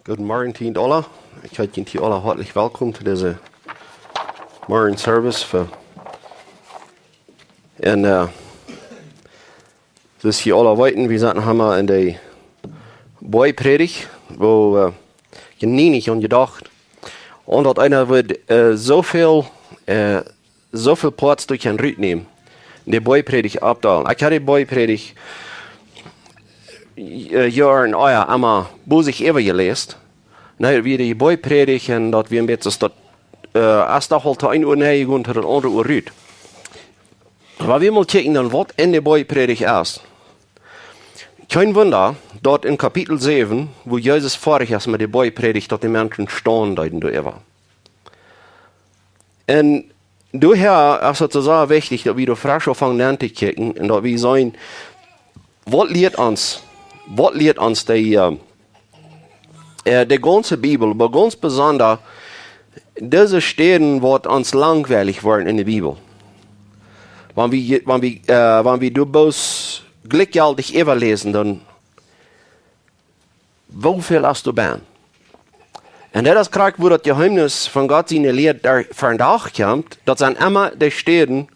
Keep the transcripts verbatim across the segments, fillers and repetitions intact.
Gooden Morjen, Tient Ola. Ekj heet junt hia aula hoatlich welkom to dise Morjen Service. Fa, un, äh, soo aus jie aula weeten, wie sent noch emma en de Boajprädicht, woo, äh, jie nie nich aun jedocht. Un daut eena wudd, äh, soo väl, äh, soo väl Plauz derch en Rut nämen. De Boajprädicht oppdeelen. Ekj haud de Boajprädicht, äh, Joaren ea emma bosich äwajeläst. Nä, wie de Boajprädicht un daut wie een bät daut, äh, es doch aul to een Uhr nenjegonen, to daut aundre Uhr rut. Oba wie mol kjikjen dan, waut en de Boajprädicht es. Kjeen Wunda, daut en Kapitel säwen, wua Jesus foadich es met de Boajprädicht, daut de Menschen staunen deeden doaräwa. Un doahäa es et soo sea wichtich, daut wie doa fresch aunfangen aun to kjikjen un daut wie seenen, waut lieet ons, waut lieet ons de, äh, äh, de gaunze Bibel, oba gaunz besonda dise Städen, waut ons langwielich woaren en de Bibel. Wan wie, wan wie, äh, wan wie doa bloos jlikjjeltich äwaläsen, dan woo väl es doa benn? Un daut es krakjt, wua daut Jeheemnis von Gott siene Lia doa vondoag kjemt, daut sent emma de Städen,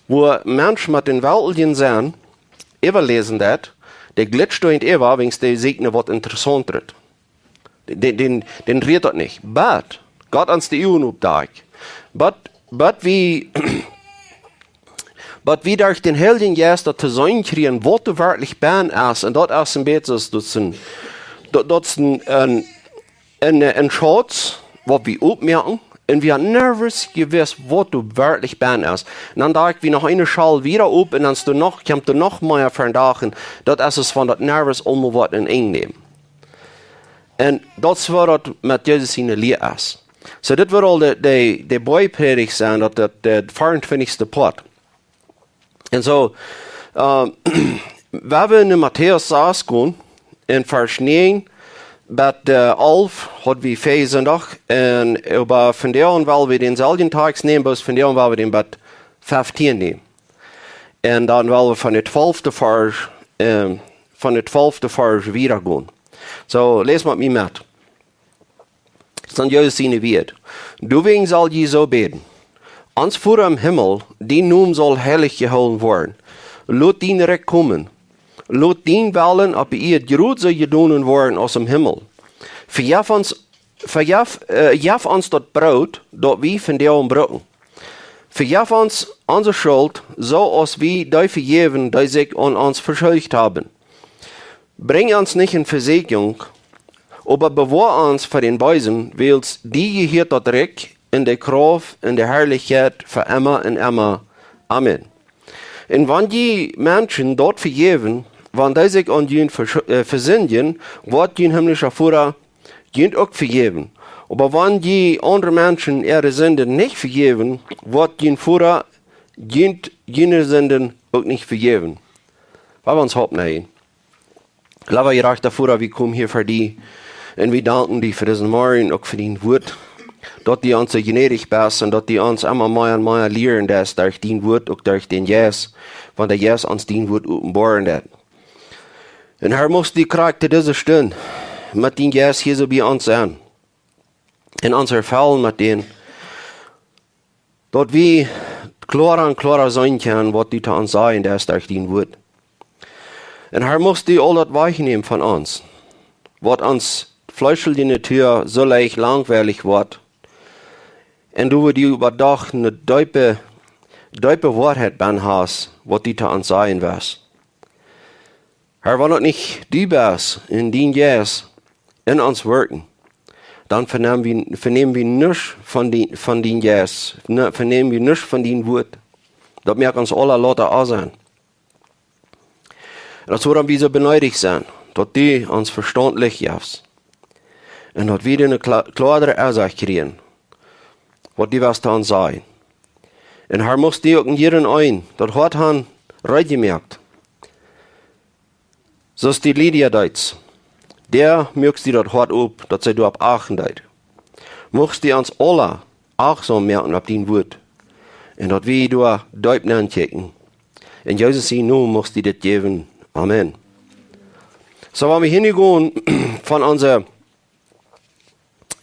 wua Mensch met dän weltlichen Senn äwaläsen deit, dee glitscht doa nich äwa, wiels dee sieekjt no waut Interessauntet. Dän, dän, dän rieet daut nich. Oba Gott ons de Uagen opdakjt. Oba, oba wie, oba wie derch dän Heiljen Jeist daut to seenen kjrieen, waut doa werkjlich benn es. Un daut es een bät soo aus daut es een, daut, daut es een, een, een, een Schauz, waut wie opmoaken. Un wie haben nuscht jewist, waut doa werkjlich benn es. Un dan docht wie noch eene Schal wieda op un dan es doa noch, kjemt doa noch mea vondoag. Un daut es aus wan daut nuscht aulmol waut en Enj nemt. Un daut es waut daut met Jesus siene Lia es. Soo, dit woat aul de, de, de Boajprädicht sennen, daut, daut, de veeruntwintichste Poat. Un soo, äh, wan wie no Matäus sas gonen, en Varsch näajen bat, äh, alf, haud wie väa Sindach, un oba vondoag well wie dänselwjen Tekst nämen, bloos vondoag well wie dän bat feftieen nämen. Un dan well wie von de twalfte Varsch, ähm, von de twalfte Varsch wieda gonen. Soo, läs met mie met. Daut sent Jesus siene Wieed. Doawäajen sell jie soo bäden: Ons Voda em Himmel, dien Nomen saul heilich jehoolen woaren. Lot dien Rikj komen. Lot dien Wellen opp de Ieed jrod soo jedonen woaren aus em Himmel. Vejeff ons, vejeff, äh, jeff ons daut Broot, daut wie vondoag brucken. Vejeff ons onse Schult, soo aus wie dee vejäwen, dee sikj aun ons veschuldicht haben. Brinj ons nich en Vesieekjunk, oba bewoa ons fa dän Beesen, wiels die jehieet daut Rikj un de Krauft un de Harlichkjeit fa emma un emma. Amen. Un wan jie Menschen daut vejäwen, wan dee sikj aun junt vesch-, äh, vesindjen, woat jun himmlischa Voda junt uk vejäwen. Oba wan jie aundre Menschen äare Sinden nich vejäwen, woat jun Voda junt june Sinden uk nich vejäwen. Lot ons Haupt näajen. Leewa jerajchta Voda, wie komen hia ver die. Un wie danken die fa disen Morjen, uk fa dien Wuat. Daut du ons soo jnädich best un daut du ons emma mea un mea lieren deist derch dien Wuat, uk derch dän Jeist, wan de Jeist ons dien Wuat openboaren deit. Un Herr, muchst du krakjt to dise Stund met dien Jeist hia soo bie ons sennen. Un ons erfellen met dän, daut wie kloara un kloara seenen kjennen, waut du to ons sajen deist derch dien Wuat. Un Herr, muchst du aul daut wajchnämen von ons, waut ons fleeschelje Natua soo leicht langwielich woat. Un du, wua du oba doch eene deepe, deepe Woarheit benn hast, waut du to ons sajen west. Herr, wan daut nich du best un dien Jeist en ons werkjen, dan venäm wie, venäm wie nuscht von dien, von dien Jeist, ne, venäm wie nuscht von dien Wuat. Daut moakt ons aula lota aul sennen. Un daut es wuarom wie soo beneedicht sent, daut du ons Vestaunt jefst. Un daut wie eene kla-, kloare Ensiecht kjrieen, waut du west to ons sajen. Un Herr, muchst du uk en jieda eenen daut Hoat han reed jemoakt. Soo aus du Lydia deetst, dee muchst du daut Hoat op, daut see doaropp achten deed. Muchst du ons aula achtsom moaken opp dien Wuat. Un daut wie doa deep nenkjikjen. En Jesus sienen Nomen muchst du dit jäwen. Amen. Soo, wan wie hia nu gonen von onse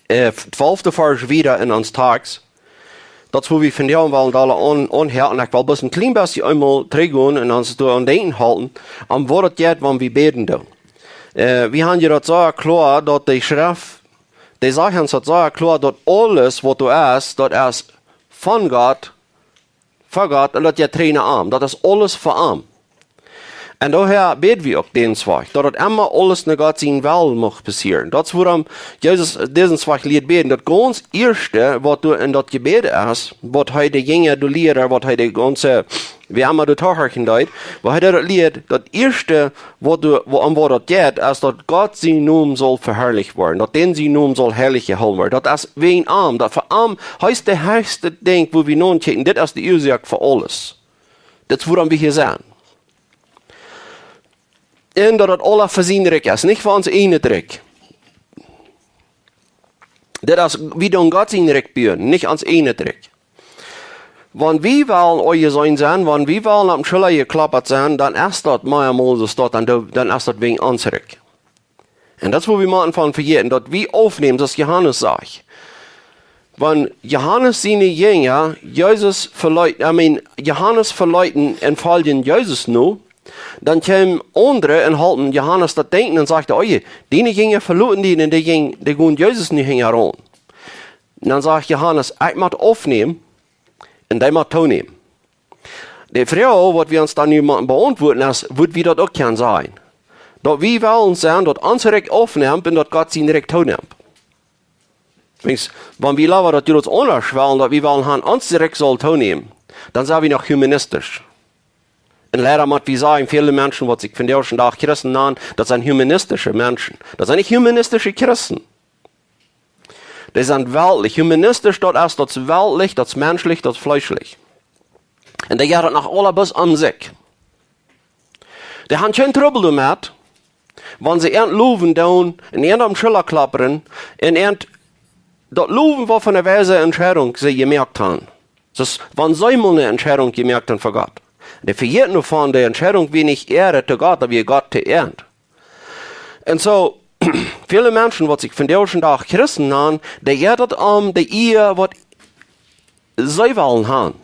äh, twalfte Varsch wieda en ons Tekst. Daut es, wua wie vondoag wellen doa aun, aunhoolen. Un ekj well bloos een kjlien bät eemol trigjgonen un ons doaraun denkjen hoolen, om waut daut jeit, wan wie bäden doonen. Äh, wie haben je daut soo kloa, daut de Schreft, dee sajcht ons daut soo kloa, daut aules, waut doa es, daut es von Gott, fa Gott un daut jeit trigj no am. Daut es aules fa am. Un doahäa bäd wie uk dän Wajch, daut daut emma aules no Gott sienen Wellen mucht passieren. Daut es wuarom Jesus disen Wajch lieet bäden. Daut gaunz ieeschte, waut doa en daut Jebäd es, waut hee de Jinja, de Liera, waut hee de gaunze, wäa emma doa toohorchen deed, waut hee doa lieet, daut ieeschte, waut doa, wua, om waut daut jeit, es daut Gott sien Nomen saul veharlicht woaren, daut dän sien Nomen saul heilich jehoolen woaren. Daut es wäajen am, daut fa am, hee es daut hechste Dinkj, wua wie nodenkjen, dit es de Uasoak fa aules. Daut es wuarom wie hia sent. Un daut daut aula fa sien Rikj es, nich fa ons ieejnet Rikj. Daut es, wie doonen Gott sien Rikj buen, nich ons ieejnet Rikj. Wan wie wellen aunjeseenen sennen, wan wie wellen opp de Schulla jekloppt sennen, dan es daut meist mol soo, daut dan, dan es daut wäajen ons Rikj. Un daut es, wua wie motten von vejäten, daut wie aufnämen, soo aus Johanes sajcht. Wan Johanes siene Jinja Jesus veleeten, I mean, Johanes veleeten un foljen Jesus no, dan kjeemen aundre un holpen Johanes daut denkjen un sajcht: „Oh je, diene Jinja veloten die un dee jinjen, dee gonen Jesus nu hinjaraun.“ Un dan sajcht Johanes: „Ekj mott aufnämen un dee mott toonämen.“ De Froag, waut wie ons dan nu motten beauntwuaden, es, woo wie daut uk kjennen sennen. Daut wie wellen sennen, daut ons Rikj aufnemt un daut Gott sien Rikj toonimmt. Wiels, wan wie leewa daut Joods aundasch wellen, daut wie wellen haben, ons Rikj saul toonämen, dan sent wie noch humanistisch. Un leida mott wie sajen, väle Menschen, waut sikj vondoag dän Dach Christen nanen, daut sent humanistische Menschen. Daut sent nich humanistische Christen. Dee sent weltlich. Humanistisch, daut es, daut es weltlich, daut es menschlich, daut es fleeschlich. Un dee jeit daut noch aula bloos om sikj. Dee haben kjeen Trubbel doamet, wan see eent lowen doonen un eent opp de Schulla kloppen un eent daut lowen, waut fa eene weise Entscheidunk see jemoakt haben. Daut es, wan see mol eene Entscheidunk jemoakt haben fa Gott. Dee vejäten doavon, de Entscheidunk wia nich Ea to Gott, daut wia Gott to Ea. Un soo, väle Menschen, waut sikj vondoag dän Dach Christen nanen, dee jeit daut om de Ea, waut see wellen haben.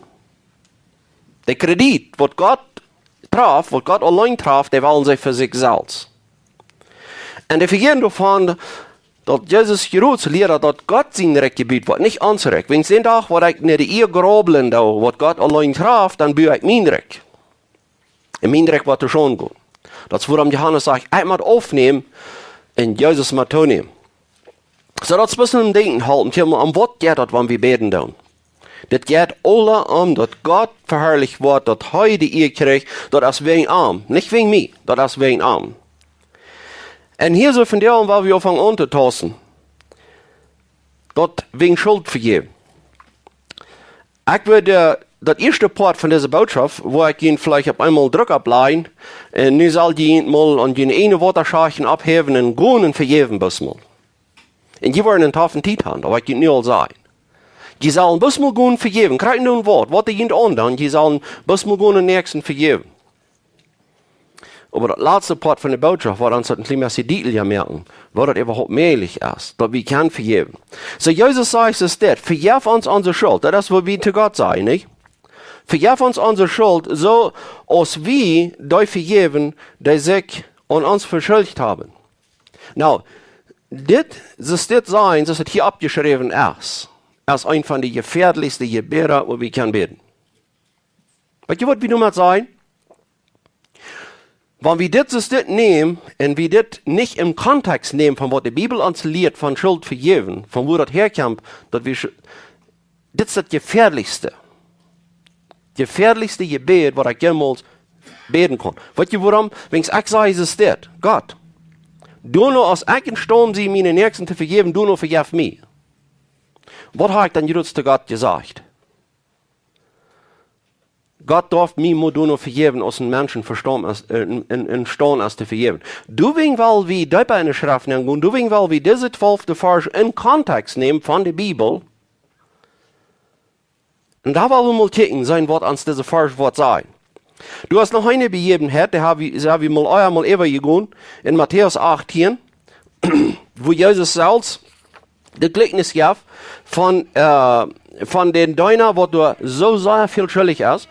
De Kredit, waut Gott traft, waut Gott auleen traft, dee wellen see fa sikj selfst. Un dee vejäten doavon, daut Jesus jrods lieet, daut Gott sien Rikj jebut woat, nich ons Rikj. Wiels dän Dach, waut ekj no de Ea grublen doo, waut Gott auleen traft, dan bu ekj mien Rikj. Un mien Rikj woat to Schund gonen. Daut es, wuarom Johanes sajcht: „Ekj mott aufnämen un Jesus mott toonämen.“ Soo, daut es bloos een Dinkj, een haulwen Thema, om waut jeit daut, wan wie bäden doonen. Dit jeit aula om, daut Gott veharlicht woat, daut hee de Ea kjricht, daut es wäajen am, nich wäajen mie, daut es wäajen am. Un hia soo vondoag, wua wie aunfangen auntotausten, daut wäajen Schult vejäwen. Ekj wudd, äh, daut ieeschte Poat von dise Bootschoft, wua ekj junt veleicht opp eemol Druck oppläajen, un nu saul jie junt mol aun june ieejne Woataschachten oppheewen un gonen vejäwen bloos mol. Un jie woaren eene toffe Tiet haben, daut woa ekj junt nu aul sajen. Jie sellen bloos mol gonen vejäwen, krakjt endoont waut, waut dee junt aundonen, jie sellen bloos mol gonen dän Näakjsten vejäwen. Oba daut latste Poat von de Bootschoft, waut ons daut een kjlien bät dietlicha moaken, woo daut äwahaupt mäajlich es, daut wie kjennen vejäwen. Soo, Jesus sajcht es dit: „Vejeff ons onse Schult.“ Daut es, waut wie to Gott sajen, nich? „Vejeff ons onse Schult, soo aus wie dee vejäwen, dee sikj aun ons veschuldicht haben.“ Nu, dit, soo aus dit sajen, soo aus et hia oppjeschräwen es, es eent von de jefäadlichste Jebäda, waut wie kjennen bäden. Weet jie, waut wie nu mol sajen? Wan wie dit, soo aus dit nämen, un wie dit nich em Kontext nämen von waut de Bibel ons lieet von Schult vejäwen, von wua daut häakjemt, daut wie sch-, dit es daut jefäadlichste, jefäadlichste Jebäd, waut ekj jemols bäden kunn. Weet jie wuarom? Wiels ekj saj, es dit: „Gott, doano aus ekj enstaunt sie, mienen Näakjsten to vejäwen, doano vejeff mie.“ Waut hab ekj dan jrods to Gott jesajcht? Gott darf mie mau doano vejäwen, aus een Mensch enstaunt es, äh, en, en, enstaunt es to vejäwen. Doawäajen well wie deepa enne Schreft nengonen, doawäajen well wie dise twalfte Varsch em Kontext nämen von de Bibel. Un doa well wie mol kjikjen seenen, waut ons dise Varsch woat sajen. Doa es noch eene Bejäwenheit, dee hab wie, dee hab wie mol eemol äwajegonen, en Matäus achtieen, wua Jesus selfst de Gleichnis jeef von, äh, von dän Deena, waut doa soo sea väl schuldich es,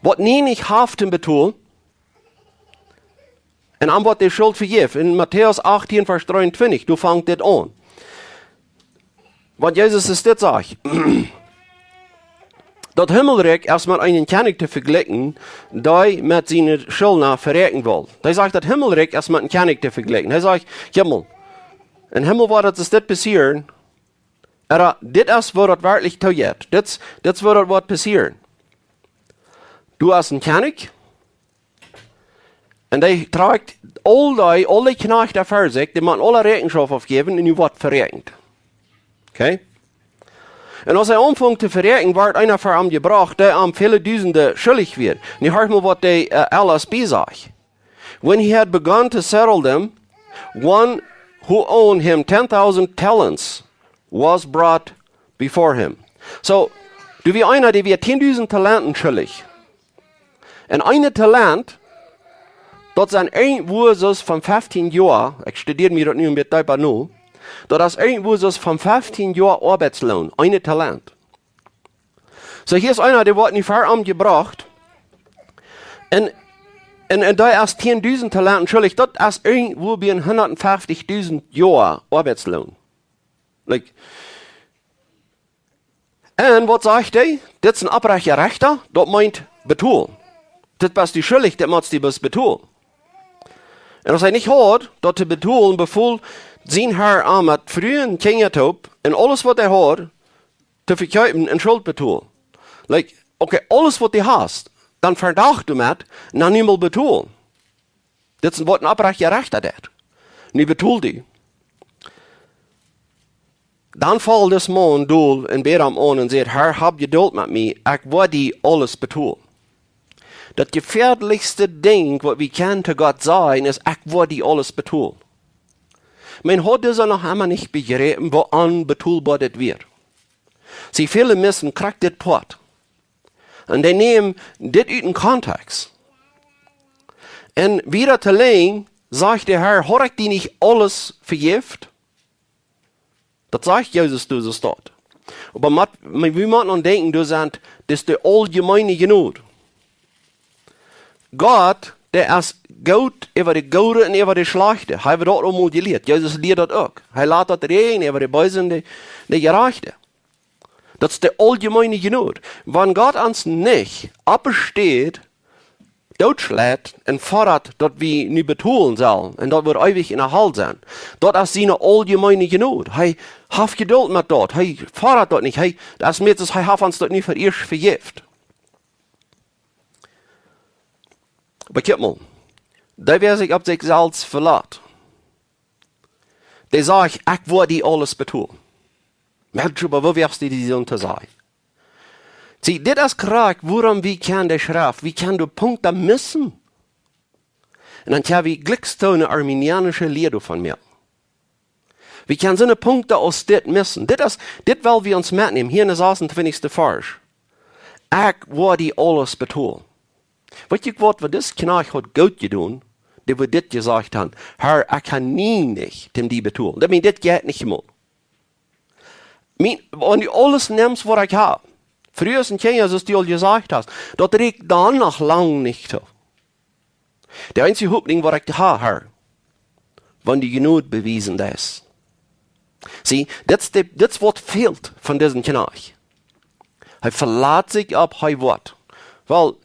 waut nie nich haft to betolen, un am woat de Schult vejäft. En Matäus 18, Varsch 23, doa fangt dit aun. Waut Jesus es dit sajcht. Daut Himmelrikj es met eenen Kjennich to vejlikjen, dee met siene Schuldna veräakjnen well. Hee sajcht, daut Himmelrikj es met eenen Kjennich to vejlikjen. Hee sajcht, Himmel, em Himmel woat daut dit passieren. Oba dit es woo daut werkjlich toojeit. Dit, dit es woo daut woat passieren. Doa es een Kjennich, un dee trakjt aul dee, aule Kjnajchts ver sikj, dee motten aule Räakjenschoft aufjäwen un nu woat veräakjent. Okay? Un aus hee aunfunk to veräakjnen, wort eena ver am jebrocht, dee am väle Dusende schuldich wia. Nu horcht mol waut de, äh, L S B sajcht. When he had begun to settle them, one who owed him ten thousand talents was brought before him. So, doa wia eena, dee wia tiendusend Talenten schuldich. Un een Talent, daut sent irjentwua soo von feftieen Joa, ekj studia mie daut nu een bät deepa no, daut es irjentwua soo von feftieen Joa Oabeitsloon, een Talent. So, hia es eena, dee woat nu ver am jebrocht. Un, un, un dee es tiendusend Talenten schuldich, daut es irjentwua bie hundatfeftich Joa Oabeitsloon. Like, un waut sajcht hee? Dit es een oprajchta Rechta, daut meent betolen. Dit best du schuldich, dit motst du bloos betolen. Un aus hee nich haud daut to betolen, befool sien Herr am met Fru un Kjinja toop un aules waut hee haud to vekjeepen un Schult betolen. Like, okay, aules waut du hast, dan vedacht du met, na nu mol betolen. Dit es waut een oprajchta Rechta deit. Nu betool die. Dan foll dis Maun dol un bäd am aun un säd: "Herr, hab Jedult met mie, ekj woa die aules betolen." Daut jefäadlichste Dinkj waut wie kjennen to Gott sajen es: "Ekj woa die aules betolen." Mien Hoat es noch emma nich bejräpen, woo onbetoolboa dit wia. See, väle missen krakjt dit Poat. Un dee nämen dit ut dän Kontext. Un wieda to läsen, sajcht de Herr: "Haud ekj die nich aules vejäft?" Daut sajcht Jesus, du soo steit. Oba mat, wie motten aun denkjen, du sent, dit es de auljemeene Jnod. Gott, dee es goot äwa de Goode un äwa de Schlajchte. Hee haft daut aul mol jelieet. Jesus lieed daut uk. Hee lat daut räajnen äwa de Beese un de, de Jerajchte. Daut es de auljemeene Jnod. Wan Gott ons nich oppsteet, dootschleit un fodat, daut wie nu betolen sellen un daut wie eewich enne Hal sent, daut es siene auljemeene Jnod. Hee haft Jedult met daut. Hee fodat daut nich. Hee, daut es mea aus hee haft ons daut nu fa ieescht vejäft. Oba kjikj mol, dee, wäa sikj opp sikj selfst velat, dee sajcht: "Ekj woa die aules betolen." Mensch, oba woo woascht du die soont sajen? See, dit es krakjt, wuarom wie kjennen de Schreft, wie kjennen de Punkten missen. Un dan kjenn wie jlikjs eene arminianische Lia doavon moaken. Wie kjennen soone Punkten aus dit missen. Dit es, dit well wie ons metnämen, hia en dän sasuntwintichsten Varsch. "Ekj woa die aules betolen." Weetst du waut, waut dis Kjnajcht haud goot jedonen, dee wia dit jesajcht han: "Herr, ekj hab nie nich om die betolen. Daut meent, dit jeit nich mol. Mien, wan du aules nemst waut ekj hab, Frues un Kjinja, soo aus du aul jesajcht hast, daut rieekjt dan noch lang nich too. De eensje Hopninj waut ekj hab, Herr, wan du Jnod bewiesen deist." See, dit es de, dit es waut fält von disen Kjnajcht. Hee velat sikj opp, hee woat. Well,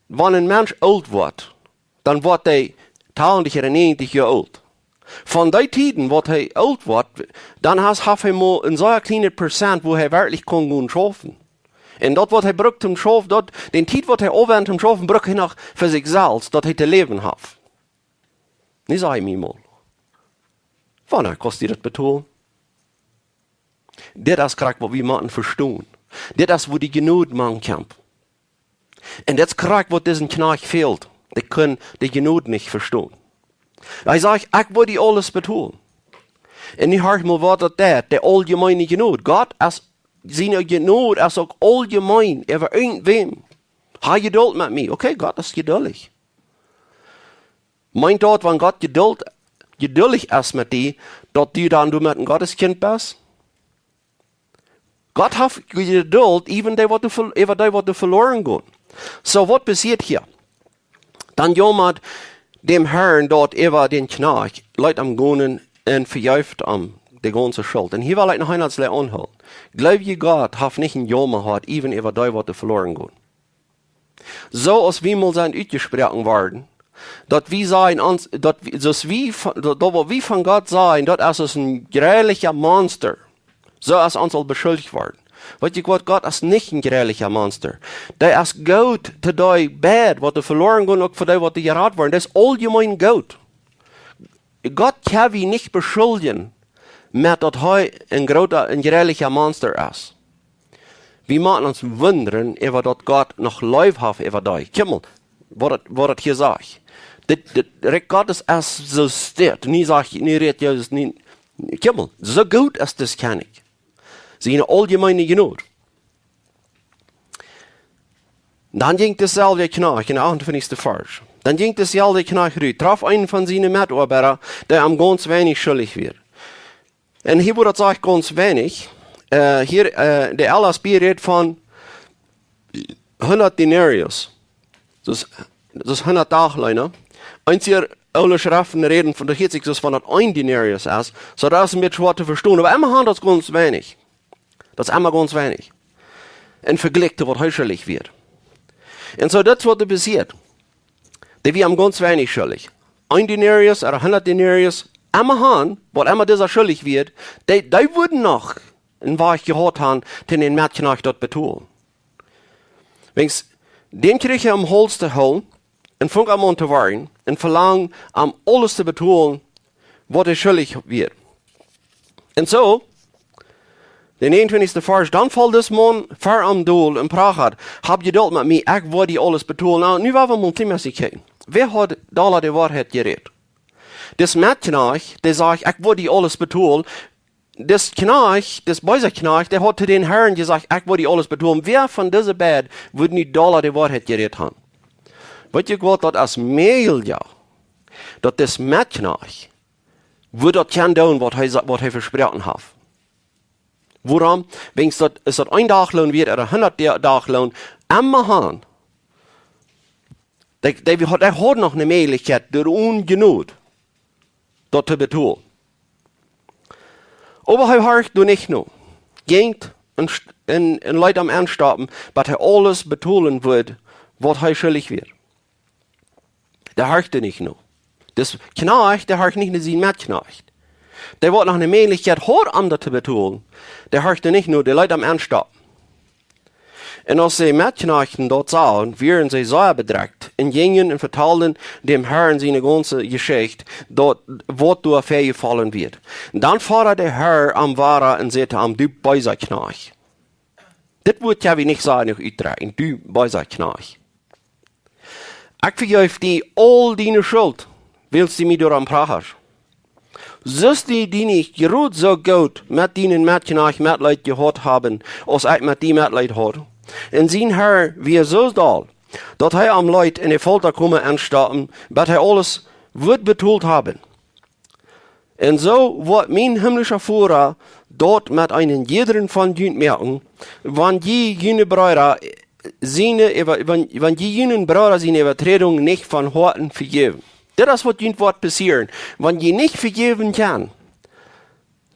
wan een Mensch oolt woat, dan woat hee tachentich ooda näajentich Joa oolt. Von dee Tieden waut hee oolt woat, dan haft, haft hee mau een sea kjlienet Prozent, wua hee werkjlich kaun gonen schaufen. Un daut waut hee brukt toom schaufen, daut, dän Tiet waut hee aufwendt toom schaufen, brukt hee noch fa sikj selfst, daut hee to läwen haft. Nu saj mie mol, wanea kaust du daut betolen? Dit es krakjt waut wie motten vestonen. Dit es wua de Jnod mank kjemt. Un dit es krakjt waut disen Kjnajcht fält. Dee kaun de Jnod nich vestonen. Hee sajcht: "Ekj woa die aules betolen." Un nu horcht mol waut daut deit, de auljemeene Jnod. Gott es, siene Jnod es uk auljemeen, äwa irjentwäm. "Hab Jedult met mie." Okay, Gott es jeduldich. Meent daut, wan Gott Jedult jeduldich es met die, daut du dan doamet een Gotteskjint best? Gott haft Jedult äwa dee, waut doa veloaren gonen. Soo, waut passieet hia? Dan jaumat däm Harn daut äwa dän Kjnajcht, leet am gonen un vejeft am de gaunze Schult. Un hia well ekj noch eemol aunhoolen. Jleew jie, Gott haft nich een Jauma jehaut äwa dee, waut doa veloaren gonen? Soo aus wie mol sent utjesproaken worden, daut wie sajen, ons, daut wie, soo aus wie von, daut, daut waut wie von Gott sajen, daut es aus een jreislicha Monster. Soo es ons aul beschuldicht worden. Weet jie waut, Gott es nich een jreislicha Monster. Dee es goot to dee beid, waut doa veloaren gonen, uk fa dee, waut doa jerat woaren. Dee es auljemeen goot. Gott kjenn wie nich beschuldjen met daut hee een groota, een jreislicha Monster es. Wie motten ons wundren äwa daut Gott noch Leew haft äwa dee. Kjikj mol, waut et, waut et hia sajcht. Dit, dit Rikj Gottes es soo stell. Nu sajcht, nu rät Jesus, nu, kjikj mol, soo goot es dis Kjennich. Siene auljemeene Jnod. Dan jinkj deselwja Kjnajcht, em achtentwintichsten Varsch. Dan jinkj deselwja Kjnajcht rut, trof eenen von siene Metoabeida, dee am gaunz weinich schullich wia. Un hia woat daut sajcht gaunz weinich. Äh, hia, äh, de L S B rät von hundat Denarius. Daut es, daut es hundat Dachleena. Eenje oole Schreften räden von, daut hieet sikj soo aus wan daut een Denarius es. Soo, daut es een bät schwoa to vestonen. Oba emmahan daut es gaunz weinich. Daut es emma gaunz weinich. Em Vejlikj to waut hee schullich wia. Un soo, daut es waut doa passieet. Dee wia am gaunz weinich schullich. Een Denarius ooda hundat Denarius, emmahan, waut emma disa schullich wia, dee, dee wudden noch een Wajch jehaut haben, dän Metkjnajcht daut betolen. Wäajens dän kjrieech hee aum Hauls to hoolen un funk am aun to worjen un velangd am aules to betolen, waut hee schullich wia. Un soo, de näajentwintichste Varsch, dan foll dis Maun ver am dol un prachad: "Hab Jedult met mie, ekj woa die aules betolen." Nu, nu woa wie mol een bät kjikjen. Wäa haud doa de Woarheit jerät? Dis Metkjnajcht, dee sajcht: "Ekj woa die aules betolen." Dis Kjnajcht, dis beesa Kjnajcht, dee haud to dän Harn jesajcht: "Ekj woa die aules betolen." Wäa von dise beid wudd nu doa de Woarheit jerät haben? Weet jie waut, daut es mäajlich, daut dis Metkjnajcht wudd daut kjennen doonen, waut hee sa-, waut hee vesproaken haud. Wuarom? Wäajens daut, es daut een Dachloon wieet ooda hundat Dachloon, emmahan. Dee, dee haud, dee haud noch eene Mäajlichkjeit, doa onen Jnod daut to betolen. Oba hee horcht doa nich no. Jinkj un st-, un, un leet am enstoppen, bat hee aules betolen wudd, waut hee schullich wia. Dee horcht doa nich no. Dis Kjnajcht, dee horcht nich no sien Metkjnajcht. Dee waut noch eene Mäajlichkjeit haud, am daut to betolen, dee horcht doa nich no, dee leet am enstoppen. Un aus de Metkjnajchten daut sagen, wieren see sea bedrekjt un jinjen un vetalden däm Harn siene gaunze Jeschicht, daut waut doa väajefollen wia. Dan fodad de Har am wada un säd to am: "Du beesa Kjnajcht." Dit Wuat kjenn wie nich soo goot utdrekjen, du beesa Kjnajcht. Ekj vejeef die aul diene Schult, wiels du mie doarom prachadst. Sust du die nich krakjt soo goot met dienen Metkjnajcht Metleet jehaut haben, aus ekj met die Metleet haud? Un sien Har wia soo doll, daut hee am leet enne Foltakooma enstoppen, bat hee aules wudd betolt haben. Un soo woat mien himlischa Voda daut met eenen jiedren von junt moaken, wan jie june Breeda siene Äwa-, wan, wan jie junen Brooda siene Äwaträdunk nich von Hoaten vejäwen. Dit es waut junt woat passieren, wan jie nich vejäwen kjennen.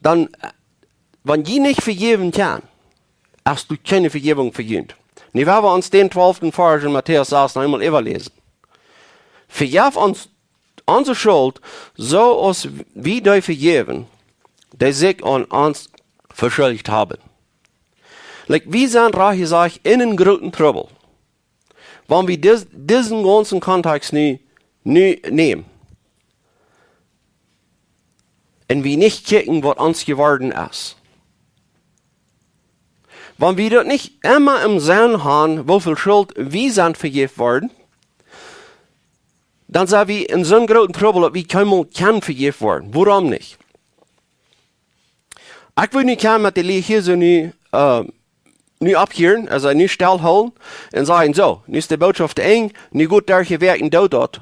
Dan, wan jie nich vejäwen kjennen, es doa kjeene Vejäwunk fa junt. Nu woa wie ons dän twalften Varsch en Matäus sas noch eemol äwaläsen. Vejeff ons onse Schult, soo aus wie dee vejäwen, dee sikj aun ons veschuldicht haben. Like, wie sent, rajcht jesajcht, en eenen grooten Trubbel, wan wie dis-, disen gaunzen Kontext nu, nu nämen un wie nich kjikjen, waut ons jeworden es. Wan wie daut nich emma em Senn haben, woo väl Schult wie sent vejäft worden, dan sent wie en soon grooten Trubbel, daut wie kjeenmol kjennen vejäft woaren. Wuarom nich? Ekj well nu kjennen met de Lied hia soo nu, äh, nu opphieren, aulsoo nu stell hoolen un sajen: "Soo, nu es de Bootschoft to Enj, nu got derch de Wäakj un doot daut."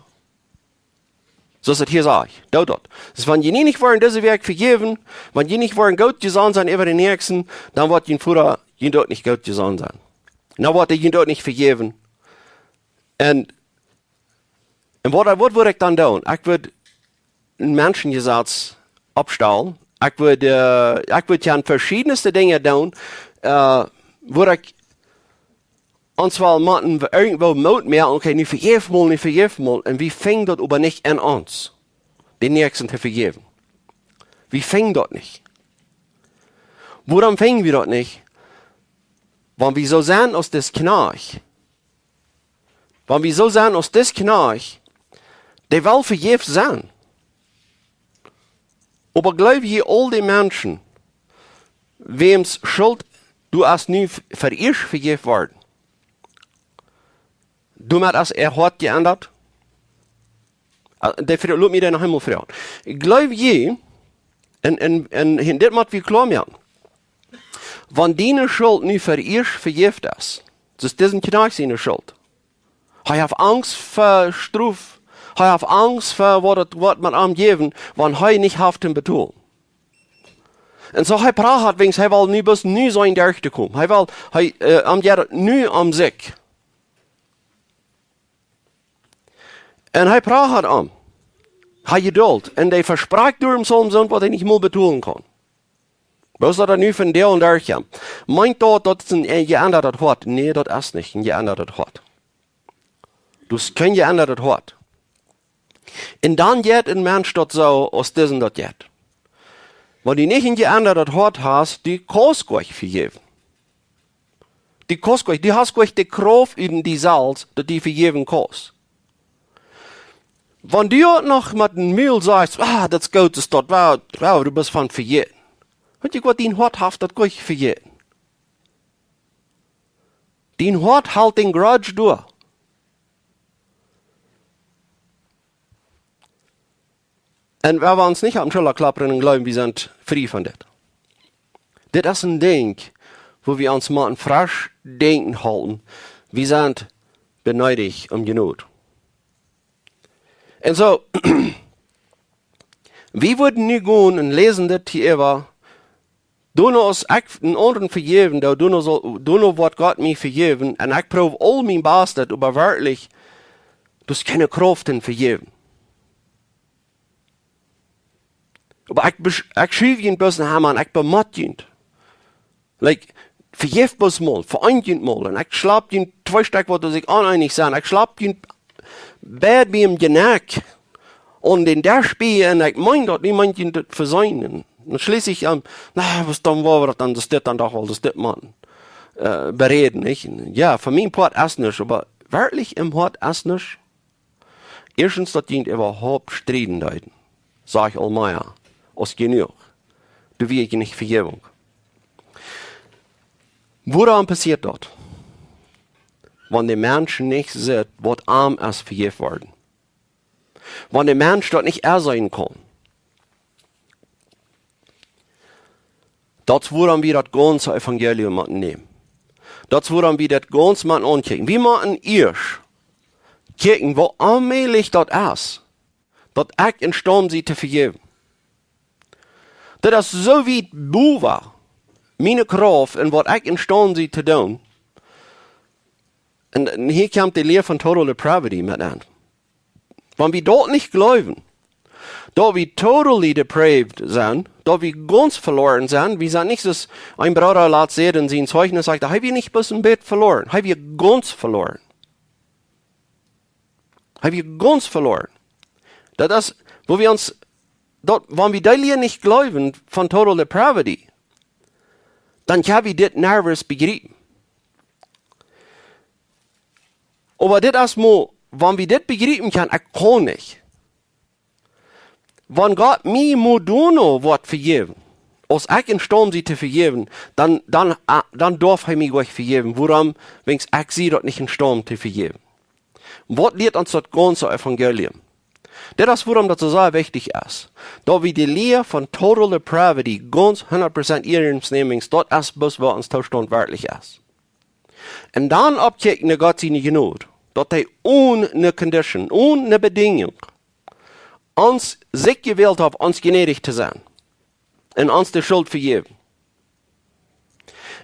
Soo aus et hia sajcht, doot daut. Soo wan jie nich woaren dise Wäakj vejäwen, wan jie nich woaren goot jesonnen sennen äwa dän Näakjsten, dan woat jun Voda junt uk nich goot jesonnen sennen. Dan woat hee junt uk nich vejäwen. Un, un waut, waut wudd ekj dan doonen? Ekj wudd een Menschenjesaz oppstalen. Ekj wudd, äh, ekj wudd hia veschiedne Dinja doonen, äh, wua ekj ons woll motten irjentwoo Moot moaken, okay, nu vejäft mol, nu vejäft mol. Un wie finjen daut oba nich en ons, dän Näakjsten to vejäwen. Wie finjen daut nich. Wuarom finjen wie daut nich? Wan wie soo sent aus dis Kjnajcht, wan wie soo sent aus dis Kjnajcht, dee well vejäft sennen. Oba jleew jie, aul dee Menschen, wäms Schult du hast nu v-, veieescht vejäft worden, doamet hast äa Hoat jeendat? Äh, dee Fro-, lot mie dee noch eemol froagen. Jleew jie, un, un, un, un dit mott wie kloa moaken, wan diene Schult nu veieescht vejäft es, daut es disen Kjnajcht siene Schult. Hee haft Angst fa Strof. Hee haft Angst fa waut et woat met am jäwen, wan hee nich haft to betolen. Un soo hee pracht, wäajens hee well nu bloos nu sennen derchtokomen. Hee well, hee, äh, am jeit et nu om sikj. Un hee pracht am. Hee Jedult. Un hee vesprakjt doaromm soo, soo waut hee nich mol betolen kaun. Bloos daut hee nu von doa un doa kjemt. Meent daut, daut es een, een jeendat Hoat? Nä, daut es nich een jeendat Hoat. Daut es kjeen jeendat Hoat. Un dan jeit een Mensch daut soo aus disen daut jeit. Wan du nich een jeendat Hoat hast, du kaust goanich vejäwen. Du kaust goanich, du hast goanich de Krauft en die selfst, daut du vejäwen kaust. Wan du uk noch met een Mul sajchst: "Ah, daut es goot, es daut, wow, wow, du best von vejäten." Weetst du waut, dien Hoat haft daut goanich vejäten. Dien Hoat helt dän Grudge doa. Un wie woaren ons nich opp de Schulla kloppen un jleewen, wie sent frie von dit. Dit es een Dinkj, wua wie ons motten fresch denkjen hoolen. Wie sent beneedicht om Jnod. Un soo, wie wudden nu gonen un läsen dit hia äwa, doano aus ekj een aundren vejäwen doo, doano saul, doano woat Gott mie vejäwen, un ekj proow aul mien Bastet, oba werkjlich, daut es kjeene Krauft en vejäwen. Oba ekj besch-, ekj schuw junt bloos no Hamma un ekj bemott junt. Like, vejäft bloos mol, vereent junt mol. Un ekj schlap junt twee Stekj, waut sikj oneenich sent. Ekj schlap junt beid biem Jnakj aun dän Desch bie un ekj meen daut, nich meen daut veseenen. Dan schliess ekj aun, na, waut dan, woo woat daut dan, daut dit dan doch woll, daut dit Maun, äh, beräden, nich? Un jo, fa mien Poat es nuscht, oba werkjlich em Hoat es nuscht. Ieeschtens, daut jie nich äwahaupt strieden deeden, saj ekj aul mea aus jenuach. Doa wia ekj nich Vejäwunk. Wuarom passieet daut? Wan de Mensch nich sitt, waut am es vejäft worden. Wan de Mensch daut nich enseenen kaun. Daut es wuarom wie daut gaunze Evangelium motten nämen. Daut es wuarom wie daut gaunz motten aunkjikjen. Wie motten ieescht kjikjen, woo onmäajlich daut es, daut ekj em Staund sie to vejäwen. Daut es soo wiet bowa miene Krauft un waut ekj em Staund sie to doonen. Un, un hia kjemt de Lia von total depravity met aun. Wan wie daut nich jleewen, daut wie totally depraved sent, daut wie gaunz veloaren sent, wie sent nich soo aus een Brooda latst säd en sien Zeichnis, sajcht, hee wia nich bloos een bät veloaren, hee wia gaunz veloaren. Hee wia gaunz veloaren. Daut es, wua wie ons, daut, wan wie dee Lia nich jleewen von total depravity, dan kjenn wie dit nuscht bejriepen. Oba dit es mau, wan wie dit bejriepen kjennen, ekj kaun nich. Wan Gott mie mau doano woat vejäwen, aus ekj em Staund sie to vejäwen, dan, dan, ah, dan darf hee mie goanich vejäwen. Wuarom? Wiels ekj sie daut nich em Staund to vejäwen. Waut lieet ons daut gaunze Evangelium? Dit es wuarom daut soo sea wichtich es, daut wie de Lia von total depravity gaunz hundat Prozent iernst nämen, wiels daut es bloos woo ons Toostaund werkjlich es. Un dan oppkjikjen no Gott siene Jnod, daut hee one condition, one Bedinjunk, ons sikj jewält haft, ons jnädich to sennen un ons de Schult vejäwen.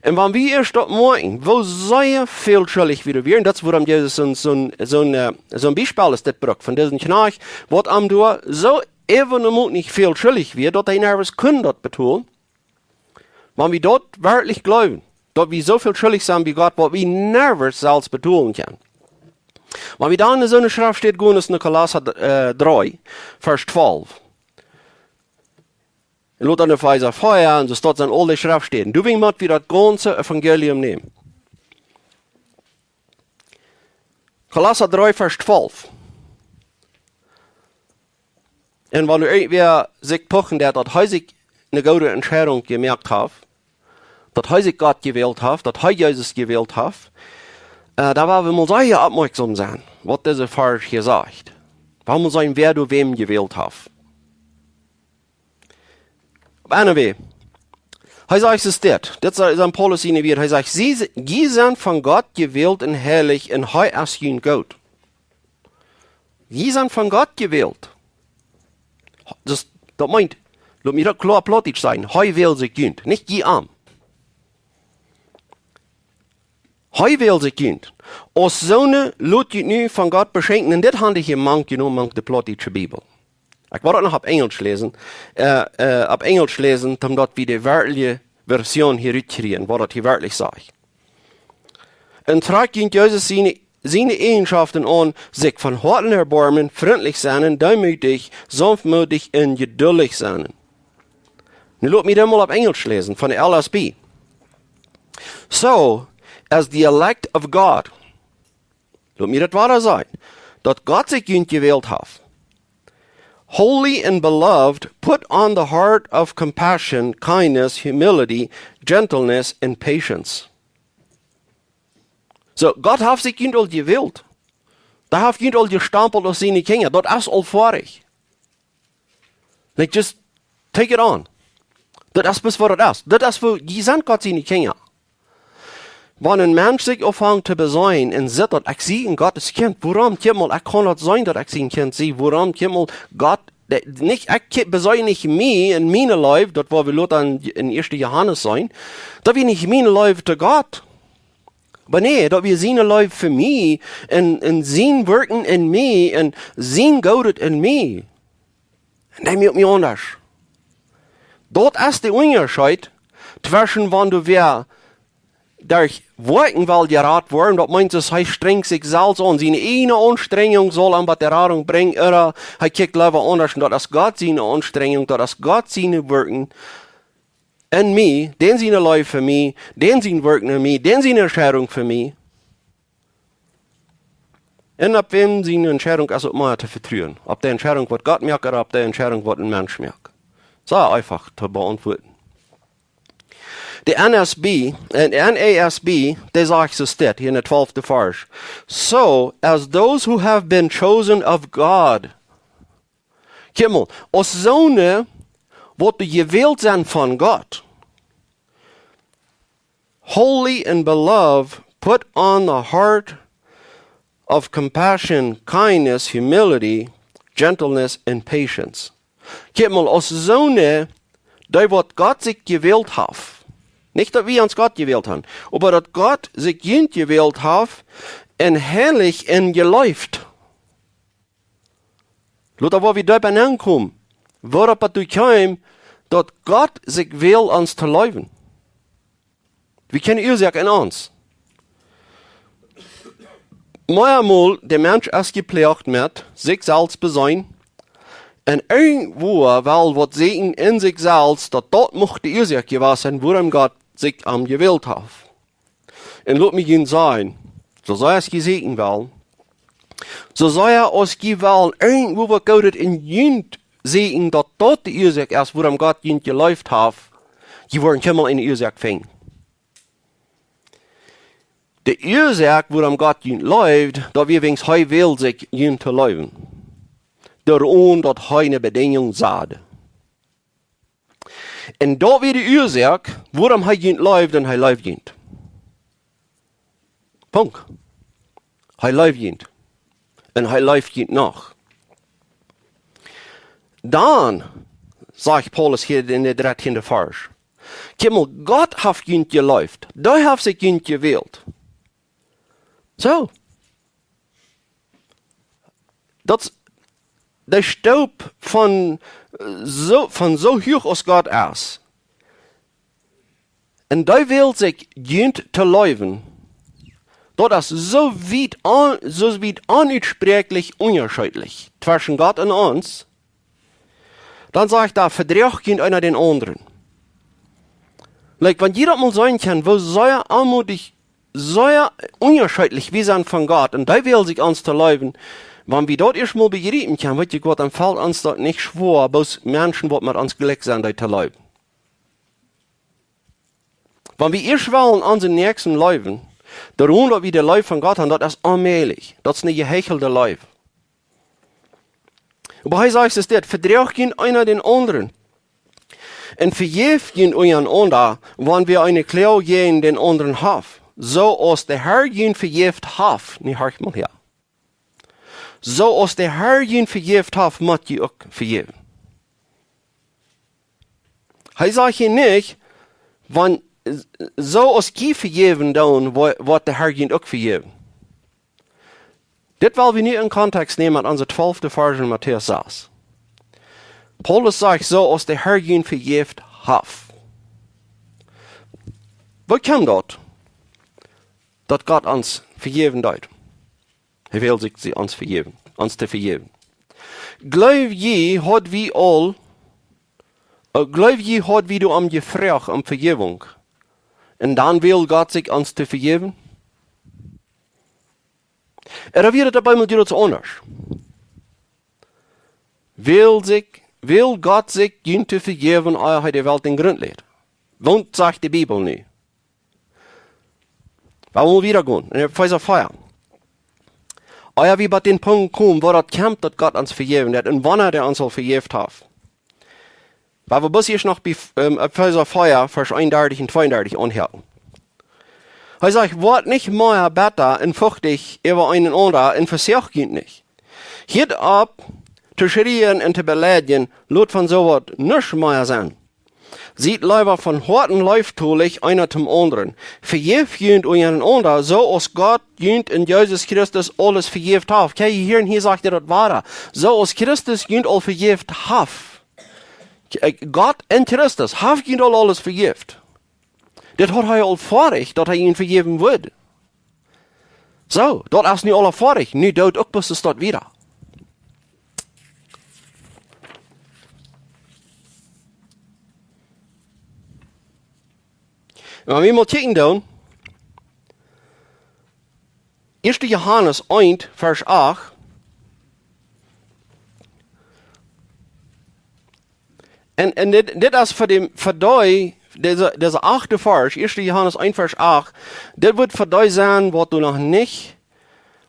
Un wan wie ieescht daut moakjen, woo sea väl schuldich wie doa wieren, daut es wuarom Jesus soon, soon, soon, äh, soon Biespel es dit brukt, von disen Kjnajcht, waut am doa soo äwent nich väl schuldich wia, daut hee nerwes kunn daut betolen. Wan wie daut werkjlich jleewen, daut wie soo väl schuldich sent bie Gott, waut wie nerwes selfst betolen kjennen. Wan wie dan en soone Schreftstäd gonen aus en Kolossa, äh, dree, Varsch twalf. Un lot dan Efeesa vea, un soo stonen aul dee Schreftstäden. Doawäajen mott wie daut gaunze Evangelium nämen. Kolossa dree, Varsch twalf. Un wan irjentwäa sikj puchen deit, daut hee sikj eene goode Entscheidunk jemoakt haft, daut hee sikj Gott jewält haft, daut hee Jesus jewält haft, äh, dan woa wie mol sea oppmoakjsom sennen, waut dise Varsch hia sajcht. Woa wie mol seenen, wäa doa wäm jewält haft. Anyway, hee sajcht es dit. Dit es, es Paulus siene Wieed. Hee sajcht: "Jie, jie sent von Gott jewält un heilich un hee es junt goot." Jie sent von Gott jewält. Daut, daut meent, lot mie daut kloa Plautdietsch sajen. Hee wält sikj junt, nich jie am. Hee wält sikj junt. Aus soone lot junt nu von Gott beschenkjen. Un dit hab ekj hia mank jenomen, mank de plautdietsche Bibel. Ekj woa daut noch opp Enjelsch läsen. Äh, äh, opp Enjelsch läsen, om daut wie de werkjliche Version hia rutkjrieen, waut daut hia werkjlich sajcht. "Un trakjt junt Jesus siene, siene Eajenschoften aun, sikj von Hoaten erboarmen, frintlich sennen, deemootich, saunftmootich un jeduldich sennen." Nu lot mie daut mol opp Enjelsch läsen, von de L S B. "So, as the elect of God," lot mie daut wada sajen, daut Gott sikj junt jewält haft. "Holy and beloved, put on the heart of compassion, kindness, humility, gentleness, and patience." Soo, Gott haft sikj junt aul jewält. Dee haft junt aul jestampelt aus siene Kjinja. Daut es aul foadich. Like, just take it on. Daut es bloos waut daut es. Daut es fa, jie sent Gott siene Kjinja. Wan een Mensch sikj aunfangt to beseenen un sitt daut, ekj sie een Gott sien Kjint, wuarom, kjikj mol, ekj kaun daut seenen daut ekj sien Kjint sie, wuarom, kjikj mol, Gott, dee, nich, ekj kjikj, beseen nich mie un miene Leew, daut woa wie lota en, en ieeschte Johanes seenen, daut wia nich miene Leew to Gott. Oba nä, daut wia siene Leew fa mie un, un sien Werkjen en mie un sien Goodet en mie. Un dee moakt mie aundasch. Daut es de Unjascheet tweschen wan du wäa derch Woakjen well jerat woaren, daut meent, daut hee strenjt sikj selfst aun, siene ieejne Aunstrenjunk saul am waut de Radunk brinjen, ooda hee kjikjt leewa aundasch, un daut es Gott siene Aunstrenjunk, daut es Gott siene Werkjen en mie, dän siene Leew fa mie, dän sien Werkjen en mie, dän siene Entscheidunk fa mie. Un opp wäm siene Entscheidunk es uk mea to vetruen? Opp de Entscheidunk waut Gott moakt ooda opp de Entscheidunk waut een Mensch moakt? Sea eefach to beauntwuaden. De N S B, äh, N A S B, dee sajcht soo dit, hia en de twalfte Varsch: "So, as those who have been chosen of God." Kjikj mol, aus soone, waut jewält sent von Gott. "Holy and beloved, put on the heart of compassion, kindness, humility, gentleness, and patience." Kjikj mol, aus soone, dee waut Gott sikj jewält haft. Nich daut wie ons Gott jewält haben, oba daut Gott sikj junt jewält haft un heilich un jeleeft. Lota, woa wie doa bie aunkomen, woaropp daut doa kjeem, daut Gott sikj well ons to leewen. Wie kjennen Uasoak en ons. Meamol, de Mensch es jeploacht met sikj selfst beseenen, un irjentwua well waut seenen en sikj selfst, daut daut mucht de Uasoak jewast sennen, wuarom Gott sikj am jewält haft. Un lot mie junt sajen, soo sea aus jie seenen wellen, soo sea aus jie wellen irjentwua waut Goodet en junt seenen, daut daut de Uasoak es, wuarom Gott junt jeleeft haft, jie woaren kjeenmol eene Uasoak finjen. De Uasoak, wuarom Gott junt leeft, daut wia wäajens hee well sikj junt to leewen. Doaromm daut hee eene Bedinjunk sad. Un daut wia de Uasoak, wuarom hee junt leeft un hee leeft junt. Punkt. Hee leeft junt. Un hee leeft junt noch. Dan, sajcht Paulus hia en de dartieende Varsch, kjikj mol, Gott haft junt jeleeft, dee haft sikj junt jewält. Soo. Daut es de Stoop von, äh, soo, von soo huach aus Gott es. Un dee wält sikj junt to leewen. Daut es soo wiet on-, soo wiet onutsproakjlich unjascheedlich tweschen Gott un ons. Dan sajcht hee, vedroacht junt eena dän aundren. Like, wan jie daut mol seenen kjennen, woo sea aunmoodich, sea unjascheedlich wie sent von Gott, un dee well sikj ons to leewen, wan wie daut ieescht mol bejriepen kjennen, weet jie waut, dan felt ons daut nich schwoa, bloos Menschen waut met ons jlikj sent, dee to leewen. Wan wie ieescht wellen onsen Näakjsten leewen, doaromm daut wie de Leew von Gott haben, daut es onmäajlich. Daut es eene jeheichelde Leew. Oba hee sajcht es dit, vedroacht junt eena dän aundren. Un vejäft junt unjarenaunda, wan wäa eene Kloag jäajen dän aundren haft. Soo aus de Herr junt vejäft haft. Nu horcht mol häa. Soo aus de Herr junt vejäft haft, mott jie uk vejäwen. Hee sajcht hia nich, wan, soo aus jie vejäwen doonen, wo-, woat de Herr junt uk vejäwen. Dit well wie nu en Kontext nämen met onse twalfte Varsch en Matäus sas. Paulus sajcht, soo aus de Herr junt vejäft haft. Woo kjemt daut, daut Gott ons vejäwen deed? Hee well sikj, see ons vejäwen, ons to vejäwen. Jleew jie, haud wie aul, äh, jleew jie, haud wie doa om jefroacht om Vejäwunk? Un dan well Gott sikj ons to vejäwen? Ooda wia daut bie mie jrods aundasch? Well sikj, well Gott sikj junt to vejäwen, ea hee de Welt em Grunt läd? Waut sajcht de Bibel nu? Wie wellen wieda gonen, en Efeesa vea. Ea wie bie dän Punkt komen, woo daut kjemt, daut Gott ons vejäwen haft un wanea hee ons aul vejäft haft. Wie wellen bloos ieescht noch bie, ähm, Efeesa vea, Varsch eenundartich un tweeundartich aunhoolen. Hee sajcht, woat nich mea betta un fuchtich äwa eenaunda un vesoacht junt nich. Hieet opp to schrieen un to beleidjen, lot von soo waut nuscht mea sennen. Siet leewa von Hoaten leeftolich eena dän aundren. Vejäft junt unjarenaunda, soo aus Gott junt en Jesus Christus aules vejäft haft. Kjikj, hia, hia sajcht hee daut wada. Soo aus Christus junt aul vejäft haft. Kjikj, Gott en Christus haft junt aul aules vejäft. Dit haud hee aul foadich, daut hee junt vejäwen wudd. Soo, daut es nu aul foadich. Nu doot uk bloos daut wieda. Wan wie mol kjikjen doonen, ieeschte Johanes eent, Varsch acht. Un, un dit, dit es fa dee, fa dee, dise, dise achte Varsch, ieeschte Johanes eent, Varsch acht, dit woat fa dee sennen, waut doa noch nich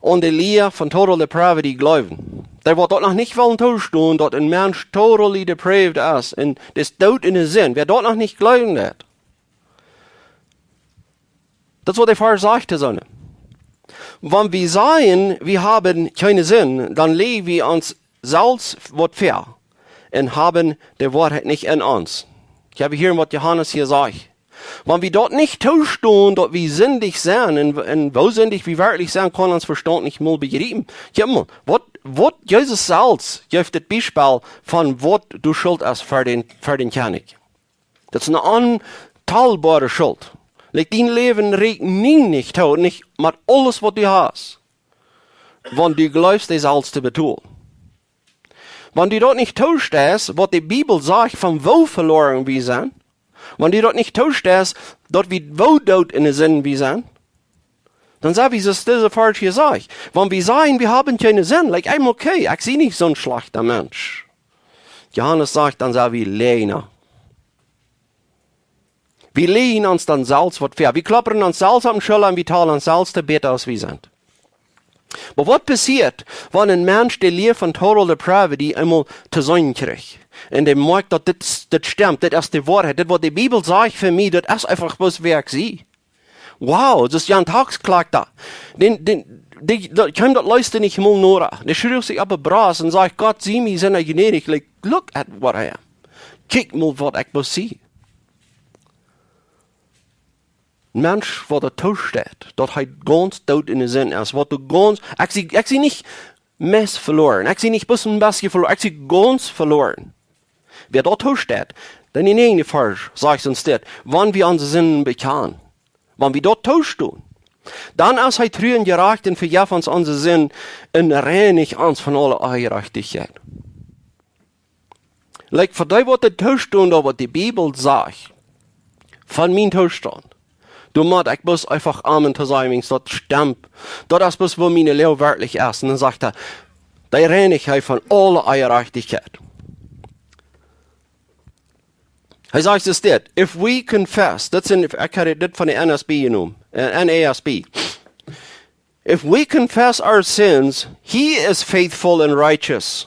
aun de Lia von total depravity jleewen. Dee waut daut noch nich wellen toostonen, daut een Mensch totally depraved es un es doot en de Sind. Wäa daut noch nich jleewen deit, daut es waut de Varsch sajcht to sennen. Wan wie sajen, wie haben kjeene Sind, dan läajen wie ons selfst waut väa un haben de Woarheit nich en ons. Ekj hab hia waut Johanes hia sajcht. Wan wie daut nich toostonen, daut wie sindich sent, un, un woo sindich wie werkjlich sent, kaun ons Vestaunt nich mol bejriepen. Kjikj mol, waut, waut Jesus selfst jeft daut Biespel von waut de Schult es fa dän, fa dän Kjennich. Daut es eene ontalboare Schult. Like, dien Läwen rieekjt nie nich too, nich met aules waut du hast. Wan du jleefst, dee selfst to betolen. Wan du daut nich toosteist, waut de Bibel sajcht, von woo veloaren wie sent, wan du daut nich toosteist, daut wie woo doot en de Sind wie sent, dan sent wie, soo aus dise Varsch hia sajcht. Wan wie sajen, wie haben kjeene Sind, like, I'm okay, ekj sie nich soon schlajchta Mensch. Johanes sajcht, dan sent wie Läajna. Wie läajen ons dan selfst waut väa. Wie kloppen ons selfst opp de Schulla un wie talen ons selfst to bäta aus wie sent. Oba waut passieet, wan een Mensch de Lia von total depravity eemol to seenen kjricht? Un dee moakjt, daut dit, dit stemt, dit es de Woarheit, dit waut de Bibel sajcht fa mie, daut es eefach bloos wäa ekj sie. Wow, daut es Jan Tax Klakta. Dän, dän, dee, daut, kjeem daut leefst nich mol noda. Dee schruft sikj opp de Brost un sajcht: "Gott, sie mie sea gnädich, like, look at what I am. Kjikj mol waut ekj bloos sie." Een Mensch, waut doa toosteit, daut hee gaunz doot enne Sind es, waut doa gaunz, ekj sie, ekj sie nich meist veloaren, ekj sie nich bloos een bät veloaren, ekj sie gaunz veloaren. Wäa daut toosteit, dan en dän näajenden Varsch sajcht ons dit: "Wan wie onse Sinden bekjanen, wan wie daut toostonen, dan es hee tru un jerajcht un vejeft ons onse Sind un reinicht ons von aule Onjerajchtichkjeit." Like, fa dee, waut doa toostonen, daut waut de Bibel sajcht von mien Toostaunt, doa mott ekj bloos eefach Amen to sajen, wiels daut stemt. Daut es bloos, woo mien Läwen werkjlich es. Un dan sajcht hee, dee reinicht hee von aule Onjerajchtichkjeit. Hee sajcht es dit: "If we confess," daut sent, ekj hab dit von de N S B jenomen, eh, N A S B. "If we confess our sins, he is faithful and righteous."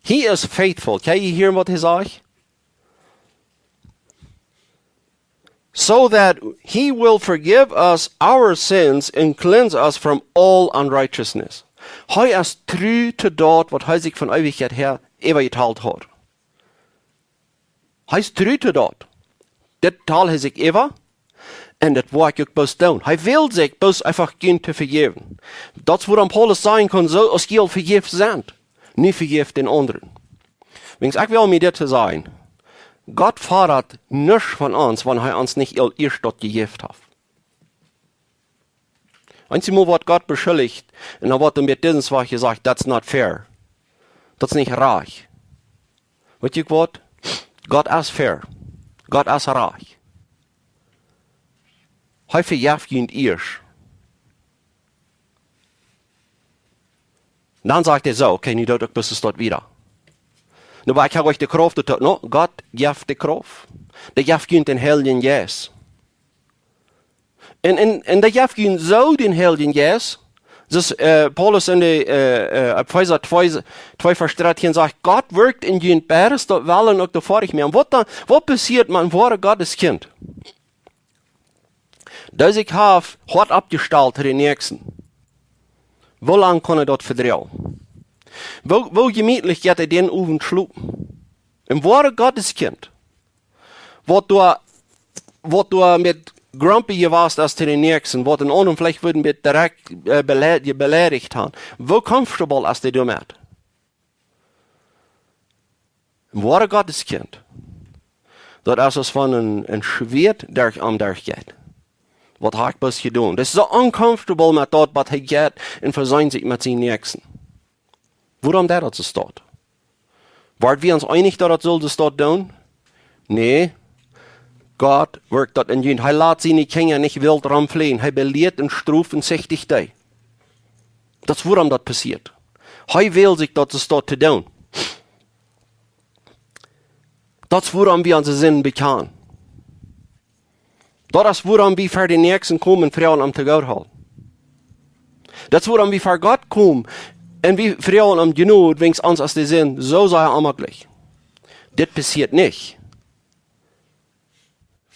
He is faithful. Kjenn jie hieren, waut hee sajcht? "So that he will forgive us our sins and cleanse us from all unrighteousness." Hee es tru to daut, waut hee sikj von Eewichkjeit häa äwajetalt haud. Hee es tru to daut. Dit tald hee sikj äwa. Un daut woa ekj uk bloos doonen. Hee well sikj bloos eefach gonen to vejäwen. Daut es wuarom Paulus sajen kunn: "Soo aus jie aul vejäft sent, nu vejäft dän aundren." Wiels ekj well mie dit to sajen: Gott fodat nuscht von ons, wan hee ons nich aul ieescht daut jejäft haft. Eenjemol woat Gott beschuldicht un dan woat dan met disen Wajch jesajcht: "That's not fair. Daut es nich rajcht." Weet jie waut? Gott es fair. Gott es rajcht. Hee vejeft junt ieescht. Dan sajcht hee soo: "Okay, nu doot ekj bloos daut wieda." Nu, oba ekj hab nich de Krauft doatoo. No, Gott jeft de Krauft. Dee jeft junt dän Heiljen Jeist. Un, un, un dee jeft junt soo dän Heiljen Jeist. Soo aus, eh, Paulus en de, eh, eh, Efeesa twee, twee Varsch dartieen sajcht: "Gott wirkjt en junt beides, daut Wellen uk daut Foadich moaken." Waut dan, waut passieet met een woara Gotteskjint, daut sikj haft hoat oppjestalt to dän Näakjsten? Woo lang kaun hee daut vedroagen? Woo, woo jemietlich jeit hee dän Owent schlopen? Een woara Gotteskjint, waut doa, waut doa met grumpy jewast es to dän Näakjsten, waut een aundren veleicht wudd met direkt, eh, beleid-, beleidicht haben, woo comfortable es dee doamet? Een woara Gotteskjint, daut es aus wan een, een Schwieet derch am derchjeit. Waut hab ekj bloos jedonen? Daut es soo uncomfortable met daut, waut hee jeit un vesient sikj met sienen Näakjsten. Wuarom daut daut soo steit? Woa wie ons eenich, daut daut sull soo doonen? Nä. Gott wirkjt daut en junt. Hee lat siene Kjinja nich wilt romflieejen. Hee belieet un stroft un sichtigt dee. Daut es wuarom daut passieet. Hee well sikj daut soo to doonen. Daut es wuarom wie onse Sinden bekjanen. Daut es wuarom wie ver dän Näakjsten komen, froagen am to Gott hoolen. Daut es wuarom wie ver Gott komen un wie froagen am Jnod, wiels ons es de Sind soo sea onmäajlich. Dit passieet nich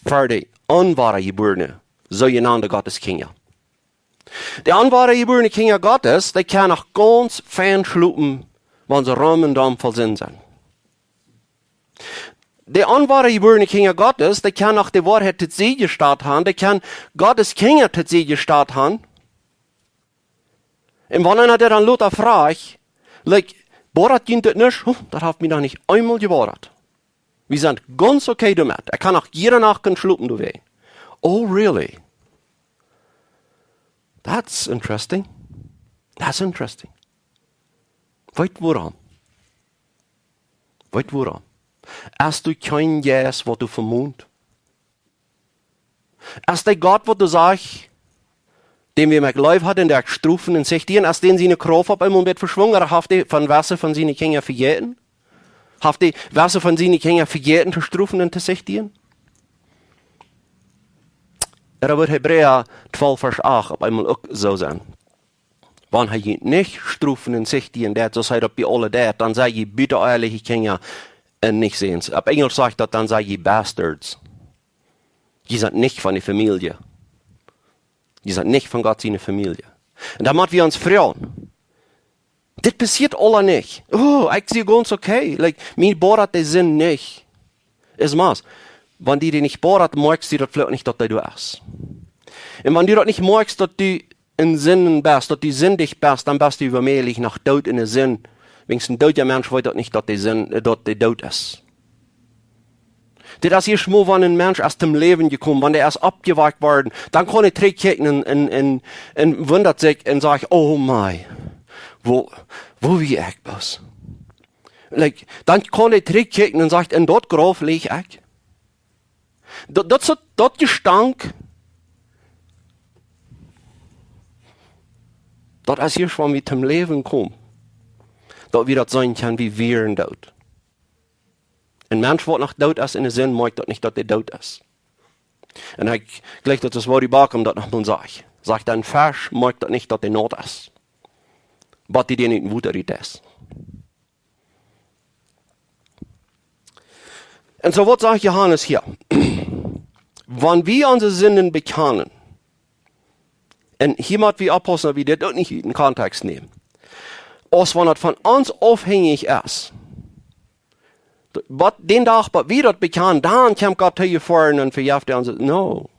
ver de onwoare jebuarne, soojenande Gotteskjinja. De onwoare jebuarne Kjinja Gottes, dee kjennen noch gaunz fein schlopen, wan see rom un rom voll Sind sent. De onwoare jebuarne Kjinja Gottes, dee kjennen noch de Woarheit to sikj jestalt haben, dee kjennen Gottes Kjinja to sikj jestalt haben. Un wan eena dee dan lota froagt, like: "Boat daut junt daut nich?" "Huh, daut haft mie noch nich eemol jeboat. Wie sent gaunz okay doamet. Ekj kaun noch jiede Nacht schlopen doawäajen." "Oh, really? That's interesting. That's interesting." Weet wuarom? Weet wuarom? Hast du kjeen Jeist, waut die vemont? Es dee Gott, waut du sajchst, dän wie met Leew haben, dee strofen un sichtieren, es dän siene Krauft opp eemol wada veschwungen, ooda haft hee von wesse von siene Kjinja vejäten? Haft hee wesse von siene Kjinja vejäten to strofen un to sichtieren? Ooda woat Hebräa twalf Varsch acht opp eemol uk soo sennen? Wan hee junt nich strofen un sichtieren deit, soo aus hee daut bie aule deit, dan sent jie buta ehrliche Kjinja un nich Säns. Opp Enjlisch sajcht daut, dan sent jie bastards. Jie sent nich von de Famielje. Jie sent nich von Gott siene Famielje. Un dan motten wie ons froagen: Dit passieet aula nich. Oh, ekj sie gaunz okay. Like, mie bodat de Sind nich. Es mau, wan die dee nich bodat, moakjst du daut veleicht nich, daut dee doa es. Un wan du daut nich moakjst, daut du en Sinden best, daut du sindich best, dan best du wommäajlich noch doot en de Sind. Wiels een doodja Mensch weet daut nich, daut dee Sind, daut dee doot es. Dit es ieescht mol, wan een Mensch es toom Läwen jekomen, wan dee es oppjewakjt worden, dan kaun hee trigjkjikjen un, un, un, un wundat sikj un sajcht: Oh mei, woo, woo wia ekj bloos? Like, dan kaun hee trigjkjikjen un sajcht: En daut Grauf leeg ekj. Daut, daut, daut, daut Jestank, daut es ieescht, wan wie toom Läwen komen, daut wie daut seenen kjennen, wie wieren doot. Een Mensch, waut noch doot es en de Sind, moakjt daut nich, daut dee doot es. Un ekj jleich, daut es Woody Bauckham, daut noch mol sajcht. Sajcht: Een Fesch moakjt daut nich, daut dee naut es, bat du dän ut dän Wota rut hast. Un soo, waut sajcht Johanes hia? Wan wie onse Sinden bekjanen, un hia mott wie oppaussen, daut wie dit uk nich ut dän Kontext nämen, aus wan daut von ons aufhenjich es, bat dän Dach, bat wie daut bekjanen, dan kjemt Gott to je foaren un vejeft ons. No.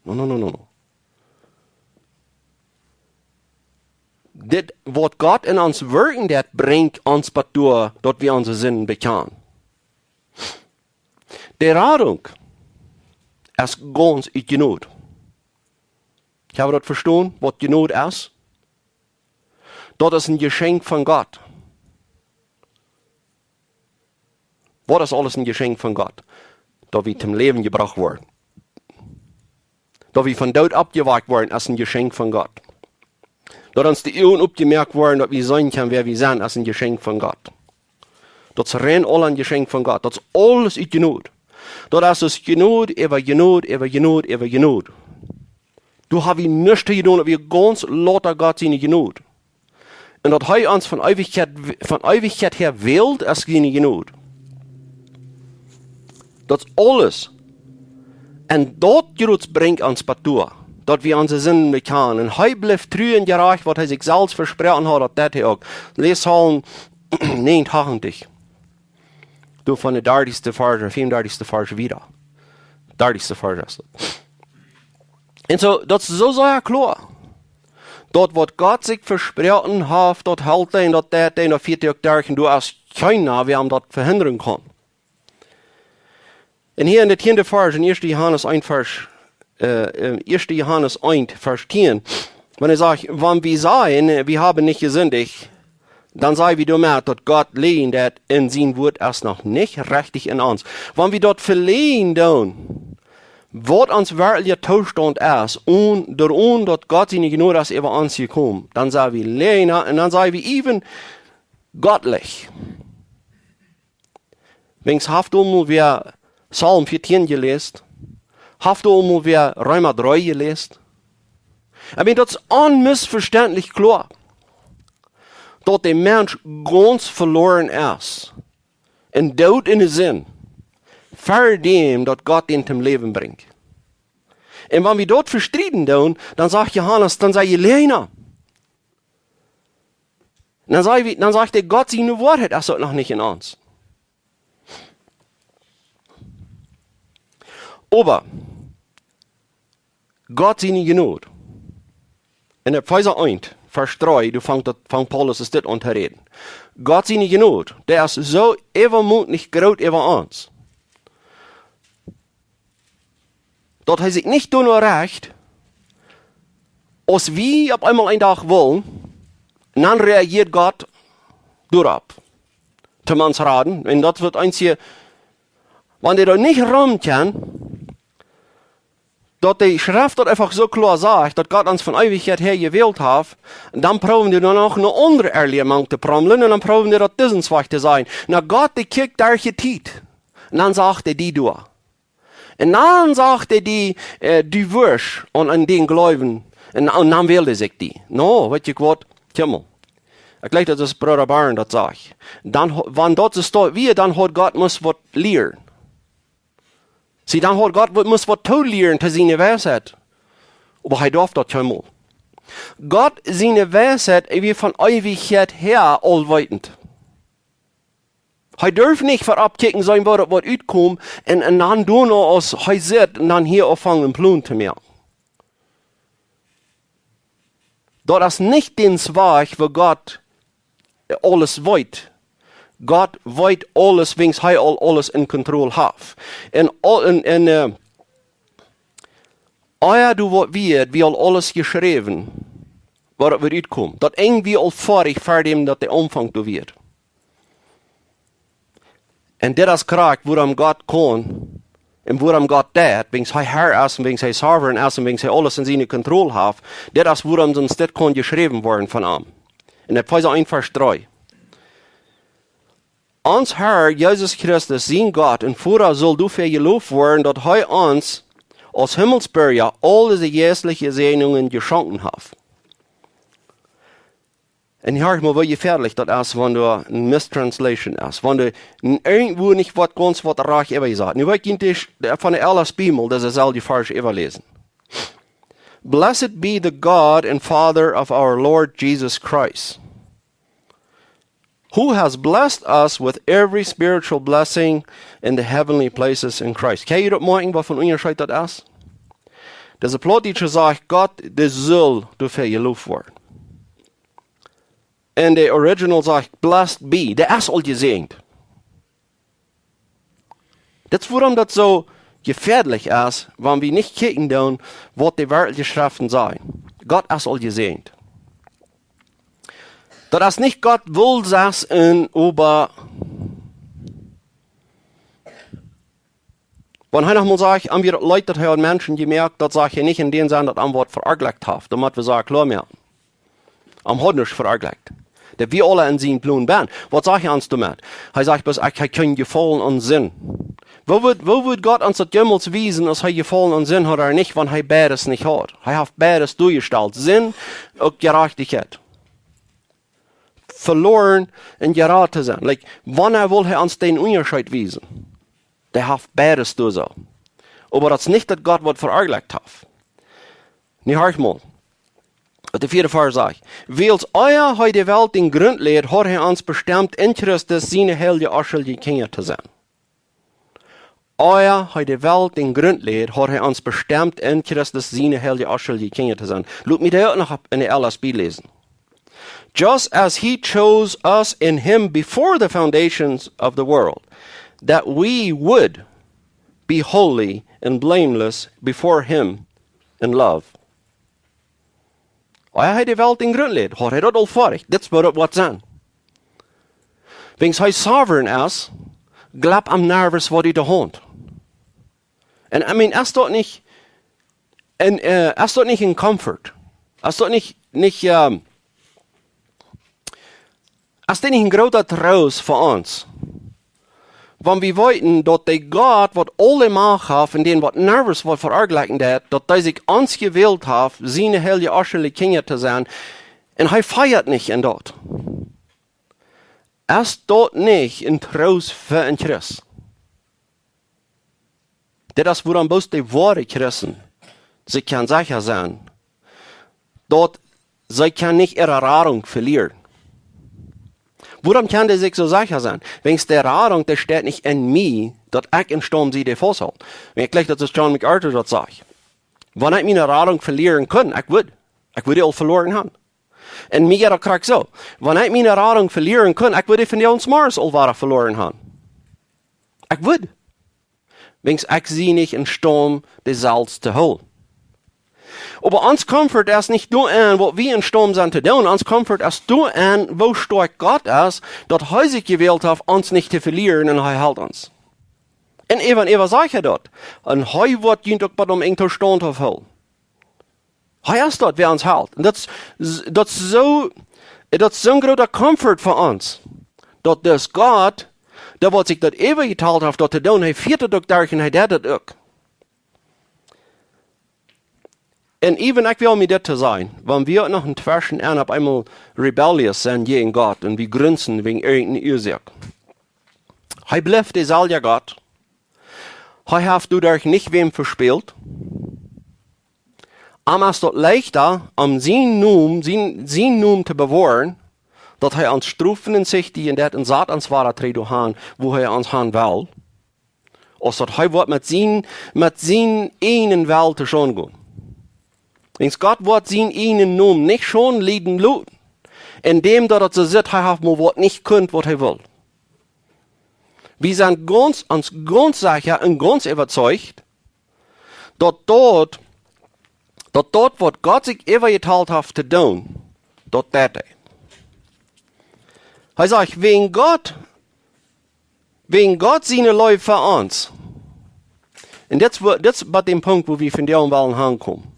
No, no, no, no, no. Dit, waut Gott en ons wirkjen deit, brinjt ons bat doa, daut wie onse Sinden bekjanen. De Radunk es gaunz ut Jnod. Hab wie daut vestonen, waut Jnod es? Daut es een Jeschenkj von Gott. Waut es aules een Jeschenkj von Gott? Daut wie toom Läwen jebrocht woaren. Daut wie vom Doot oppjewakjt woaren, es een Jeschenkj von Gott. Daut ons de Uagen opjemoakt woaren, daut wie seenen kjennen, wäa wie sent, es een Jeschenkj von Gott. Daut es rein aul een Jeschenkj von Gott. Daut es aules ut Jnod. Daut es Jnod äwa Jnod äwa Jnod äwa Jnod. Doa hab wie nuscht to doonen, daut wia gaunz lauta Gott siene Jnod. Un daut hee ons von Eewichkjeit, von Eewichkjeit häa wält, es siene Jnod. Daut es aules. Un daut Jnod brinjt ons bat doa, daut wie onse Sinden bekjanen. Un hee blift tru un jerajcht, waut hee sikj selfst vesproaken haud, daut deit hee uk. Läs Psalm näajen un tachentich. Doa von de dartichste Varsch, vea un dartichste Varsch wieda. Dartichste Varsch es daut. Un soo, daut es soo sea kloa. Daut, waut Gott sikj vesproaken haft, daut helt hee un daut deit hee un daut fieet hee uk derch un doa es kjeena, wäa am daut vehindren kaun. Un hia en de tieende Varsch, en ieeschte Johanes eent Varsch, äh, en ieeschte Johanes eent Varsch tieen, wan hee sajcht: Wan wie sajen, äh, wie haben nich jesindicht, dan saj wie doamet, daut Gott läajen deit un sien Wuat es noch nich rechtich en ons. Wan wie daut veläajen doonen, waut ons werkjlicha Toostaunt es, un doaromm, daut Gott siene Jnod es äwa ons jekomen, dan sent wie Läajna un dan sent wie äwent gottlich. Wiels, haft aul mol wäa Psalm vieetieen jeläst? Haft aul mol wäa Reema dree jeläst? I mean, daut es onmissvestentlich kloa, daut de Mensch gaunz veloaren es un doot en de Sind, ver däm daut Gott dän toom Läwen brinjt. Un wan wie daut vestrieden doonen, dan sajcht Johanes, dan sent wie Läajna. Dan sajcht, dan sajcht hee, Gott siene Woarheit es uk noch nich en ons. Oba Gott siene Jnod. En Efeesa eent, Varsch dree, doa fangt daut, fangt Paulus es dit aun to räden. Gott siene Jnod, dee es soo äwamootlich groot äwa ons, daut hee sikj nich doano recht, aus wie opp eemol een Dach wellen, un dan reagieet Gott doaropp, toom ons raden. Un daut woat eent hia, wan dee doa nich rom kjennen, daut de Schreft daut eefach soo kloa sajcht, daut Gott ons von Eewichkjeit häa jewält haft, dan proowen dee dan noch eene aundre Erlies mank to prommlen un dan proowen dee daut disen Wajch to sajen. Na, Gott, dee kjikjt derch de Tiet. Un dan sajcht hee die doa. Un dan sajcht hee die, äh, du woascht aun, aun dän jleewen. Un, un dan wält hee sikj die. No, weet jie waut? Kjikj mol. Ekj jleich, daut es Brooda Barn daut sajcht. Dan, ho-, wan daut soo wia, dan haud Gott must waut lieren. See, dan haud Gott waut, must waut tolieren to siene Weisheit. Oba hee darf daut kjeenmol. Gott siene Weisheit, hee wia von Eewichkjeit häa aulweetend. Hee durf nich ver opkjikjen sennen, woo daut woat utkomen, un, un dan doano, aus hee sitt, un dan hia aunfangen een Plon to moaken. Daut es nich dän Wajch, woo Gott aules weet. Gott weet aules, wiels hee aul aules en Kontroll haft. Un aul, un, un, äh, ea doa waut wia, wia aul aules jeschräwen, woo daut woat utkomen. Daut Enj wia aul foadich ver däm, daut de Aunfank doa wia. Un dit es krakjt, wuarom Gott kaun, un wuarom Gott deit, wiels hee Herr es, un wiels hee sovereign es, un wiels hee aules en siene Kontroll haft. Dit es wuarom soont dit kaun jeschräwen woaren von am. En Efeesa eent Varsch dree. Ons Herr Jesus Christus, sien Gott un Voda, saul doafäa jeloft woaren, daut hee ons aus Himmelsbirja aul dise jeistliche Säajnungen jeschonken haft. Un hia mol, woo jefäadlich daut es, wan doa eene Mistranslation es. Wan doa en irjentwua nich waut gaunz waut rajcht äwajesat. Nu woa ekj junt de, von de L S B mol, daut es selfst Varsch äwaläsen. "Blessed be the God and Father of our Lord Jesus Christ, who has blessed us with every spiritual blessing in the heavenly places in Christ." Kjenn jie daut moakjen, waut fa een Unjascheet daut es? Dise Plautdietsche sajcht, Gott, dee saul doafäa jeloft woaren. Un de Original sajcht, "Blessed be." Dee es aul jesäajent. Daut es wuarom daut soo jefäadlich es, wan wie nich kjikjen doonen, waut de werkjliche Schreften sajen. Gott es aul jesäajent. Daut es nich Gott well sest un oba Wan hee noch mol sajcht, am wia daut leet, daut hee haud Menschen jemoakt, daut sajcht hee nich en dän Senn, daut am waut veoajlekjt haft. Dan mott wie sajen, kloa, mea. Am haud nuscht veoajlekjt. Daut wie aule en sien Plon sent. Waut sajcht hee ons doamet? Hee sajcht bloos, ekj hab kjeen Jefaulen aun Sind. Woo wudd, woo wudd Gott ons daut jemols wiesen, aus hee Jefaulen aun Sind haud ooda nich, wan hee beides nich haud? Hee haft beides doajestalt. Sind, uk Jerajchtichkjeit. Veloaren un jerat to sennen. Like, wanea well hee ons dän Unjascheet wiesen? Dee haft beides doa soo. Oba daut es nich, daut Gott waut veoajlekjt haft. Nu horch mol. Waut de vieede Varsch sajcht. Wiels ea hee de Welt dän Grunt läd, haud hee ons bestemt, en Christus siene heilje, onschuldje Kjinja to sennen. Ea hee de Welt dän Grunt läd, haud hee ons bestemt, en Christus siene heilje, onschuldje Kjinja to sennen. Lot mie daut uk noch opp en de L S B läsen. "Just as he chose us in him before the foundations of the world, that we would be holy and blameless before him in love." Ea hee de Welt dän Grunt läd, haud hee daut aul foadich. Dit es woo daut woat sennen. Wiels hee sovereign es, jleew am nuscht waut ut de Haunt. Un, I mean, es daut nich en, äh, es daut nich en comfort? Es daut nich, nich, ähm, es daut nich en groota Troost fa ons? Wan wie weeten, daut de Gott, waut aule Macht haft un dän, waut nuscht waut veoajlekjen deit, daut hee sikj ons jewält haft, siene heilje, onschuldje Kjinja to sennen, un hee fieet nich en daut. Es daut nich en Troost fa en Christ? Dit es wuarom bloos de woare Christen sikj kjennen secha sennen, daut see kjennen nich äare Radunk velieren. Wuarom kjennen dee sikj soo secha sennen? Wiels de Radunk, dee steit nich en mie, daut ekj en Staum sie, dee faust hoolt. Wan ekj jlikj, daut es John MacArthur daut sajcht. Wan ekj miene Radunk velieren kunn, ekj wudd. Ekj wudd dee aul veloaren haben. Un mie jeit daut krakjt soo. Wan ekj miene Radunk velieren kunn, ekj wudd dee vondoag zemorjes aul wada veloaren haben. Ekj wudd. Wiels ekj sie nich en Staum, dee selfst to hoolen. Oba ons comfort es nich doarenn, waut wie en Staum sent to doonen. Ons comfort es doarenn, woo stoakj Gott es, daut hee sikj jewält haft, ons nich to velieren, un hee helt ons. Un äwa un äwa sajcht hee daut. Un hee woat junt uk bat aum Enj to staunthauft hoolen. Hee es daut, wäa ons helt. Un daut es, daut es soo, daut es soon groota comfort fa ons. Daut dis Gott, dee waut sikj daut äwajetalt haft, daut to doonen, hee fieet daut uk derch un hee deit daut uk. Un even ekj well mie dit to sajen, wan wie noch en tweschen aun opp eemol rebellious sent jäajen Gott un wie grunzen wäajen irjenteene Uasoak. Hee blift deselwja Gott. Hee haft doaderch nich wäm vespält. Am es daut leichta, om sienen Nomen, sienen, sienen Nomen to bewoaren, daut hee ons strofen un sichtigen deit un sat ons wada trigj doahan, wua hee ons han well, aus daut hee woat met sienen, met sienen eenen Well to schoon gonen. Wiels Gott woat sienen eenen Nomen nich schoon lieden loten, endäm daut et soo sitt, hee haft mau waut nich kunt, waut hee wull. Wie sent gaunz, ons gaunz secha un gaunz äwazeicht, daut daut, daut daut, waut Gott sikj äwajetalt haft to doonen, daut deit hee. Hee sajcht, wäajen Gott, wäajen Gott siene Leew fa ons. Un dit es, wua- dit es bie dän Punkt, wua wie vondoag wellen hankomen.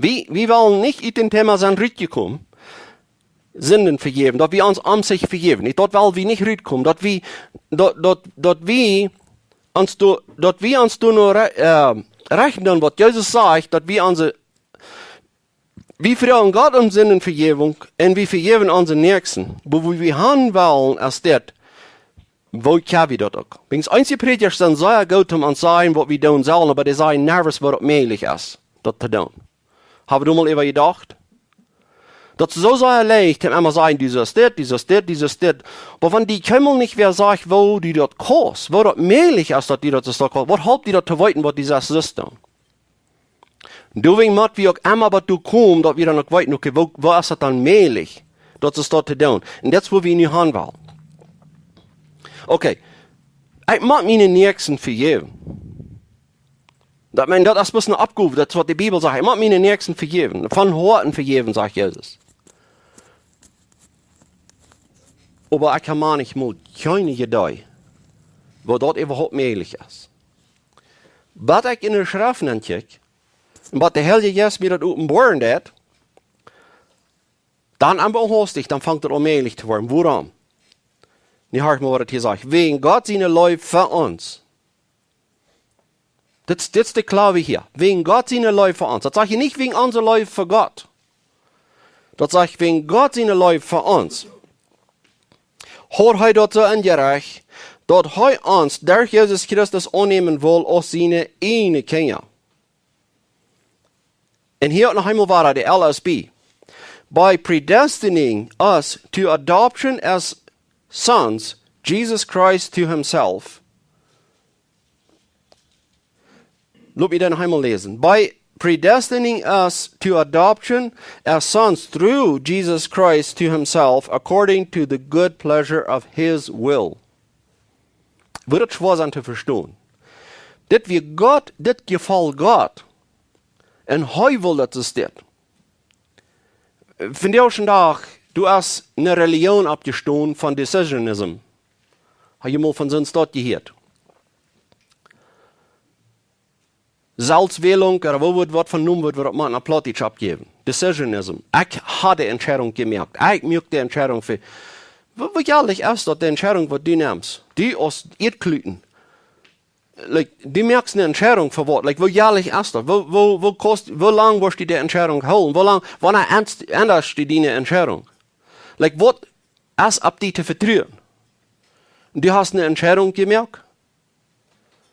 Wie, wie wellen nich ut dän Thema sent rutjekomen, Sinden vejäwen, daut wie ons aun sikj vejäwen. Nich, daut well wie nich rutkomen, daut wie, daut, daut, daut wie ons do, daut wie ons doano re-, äh, rechnen, waut Jesus sajcht, daut wie onse, wie froagen Gott om Sindenvejäwunk un wie vejäwen onse Näakjsten. Oba wua wie han wellen, es dit, woo kjenn wie daut uk? Wiels eenje Prädja sent sea goot om ons sajen, waut wie doonen sellen, oba dee sajen nirjens, woo daut mäajlich es, daut to doonen. Hab wie doa mol äwa jedocht? Daut es soo sea leicht, om emma sajen, du sust dit, du sust dit, du sust dit. Oba wan die kjeenmol nich wäa sajcht, woo du daut kaust, woo daut mäajlich es, daut du daut sust kaust, waut halpt die daut to weeten, waut du sust doonen? Doawäajen mott wie uk emma waut doa komen, daut wie dan uk weeten, okay, woo, woo es daut dan mäajlich, daut sust daut to doonen? Un daut es, wua wie nu han wellen. Okay, ekj mott miene Näakjsten vejäwen. Daut, ekj meen, daut es bloos eene Oppgow, daut es, waut de Bibel sajcht. Ekj mott miene Näakjsten vejäwen. Von Hoaten vejäwen, sajcht Jesus. Oba ekj hab mau nich mol kjeene Iedee, woo daut äwahaupt mäajlich es. Bat ekj enne Schreft nenkjikj, un bat de Heilje Jeist mie daut openboaren deit, dan am behastich, dan fangt daut aun mäajlich to woaren. Wuarom? Nu horch mol, waut et hia sajcht. Wäajen Gott siene Leew fa ons. Dit, dit es de Klauwe hia. Wäajen Gott siene Leew fa ons. Daut sajcht hia nich wäajen onse Leew fa Gott. Daut sajcht wäajen Gott siene Leew fa ons. Haud hee daut soo enjerecht, daut hee ons derch Jesus Christus aunnämen wull aus siene eajne Kjinja. Un hia noch eemol wada de L S B. By predestining us to adoption as sons, Jesus Christ to himself. Lot mie daut noch eemol läsen. By predestining us to adoption as sons through Jesus Christ to himself, according to the good pleasure of his will. Woat daut schwoa sennen to vestonen? Dit wia Gott, dit jefoll Gott. Un hee wull daut soo steit. Vondoag dän Dach, doa es eene Religion oppjestonen von Decisionism. Hast du mol von soon Stoff jehieet? Selfstwählung, ooda woo woat, waut fa Nomen woat, woat opp Plautdietsch oppjejäft. Decisionism. Ekj hab de Entscheidunk jemoakt. Ekj moak de Entscheidunk fa. Woo, woo jäajlich es daut, de Entscheidunk, waut du nemst? Du aus Ieedkluten. Like, du moakst eene Entscheidunk fa waut? Like, woo jäajlich es daut? Woo, woo, woo kost, woo lang woascht du de Entscheidunk hoolen? Woo lang, wanea endas, endasch du diene Entscheidunk? Like, waut es opp die to vetruen? Du hast eene Entscheidunk jemoakt?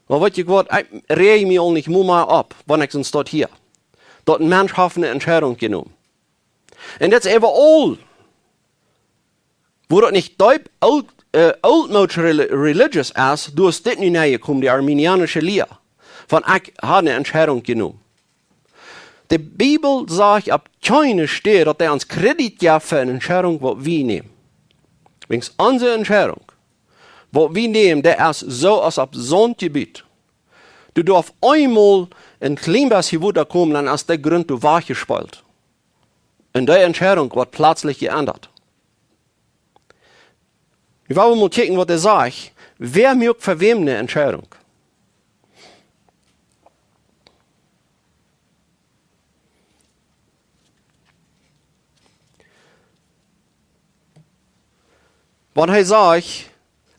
Oba weetst du waut, ekj räaj mie aul nich mol mea opp, wan ekj soo stoa hia. Daut een Mensch haft eene Entscheidunk jenomen. Un daut es äwaraul. Wua daut nich deep old, äh, oldmoods reli-, religious es, doa es dit nu nenjekomen, de arminianische Lia. Von ekj hab eene Entscheidunk jenomen. De Bibel sajcht opp kjeene Städ, daut dee ons Kredit jeft fa eene Entscheidunk, waut wie nämen. Wäajen onse Entscheidunk, waut wie nämen, dee es soo aus opp Saunt jebut. Du doafst eemol een kjlien bät hia wada komen, dan es de Grunt doa wajchjespeelt. Un dee Entscheidunk woat pletslich jeendat. Nu woa wie mol kjikjen, waut hee sajcht. Wäa moakt fa wäm eene Entscheidunk? Wan hee sajcht,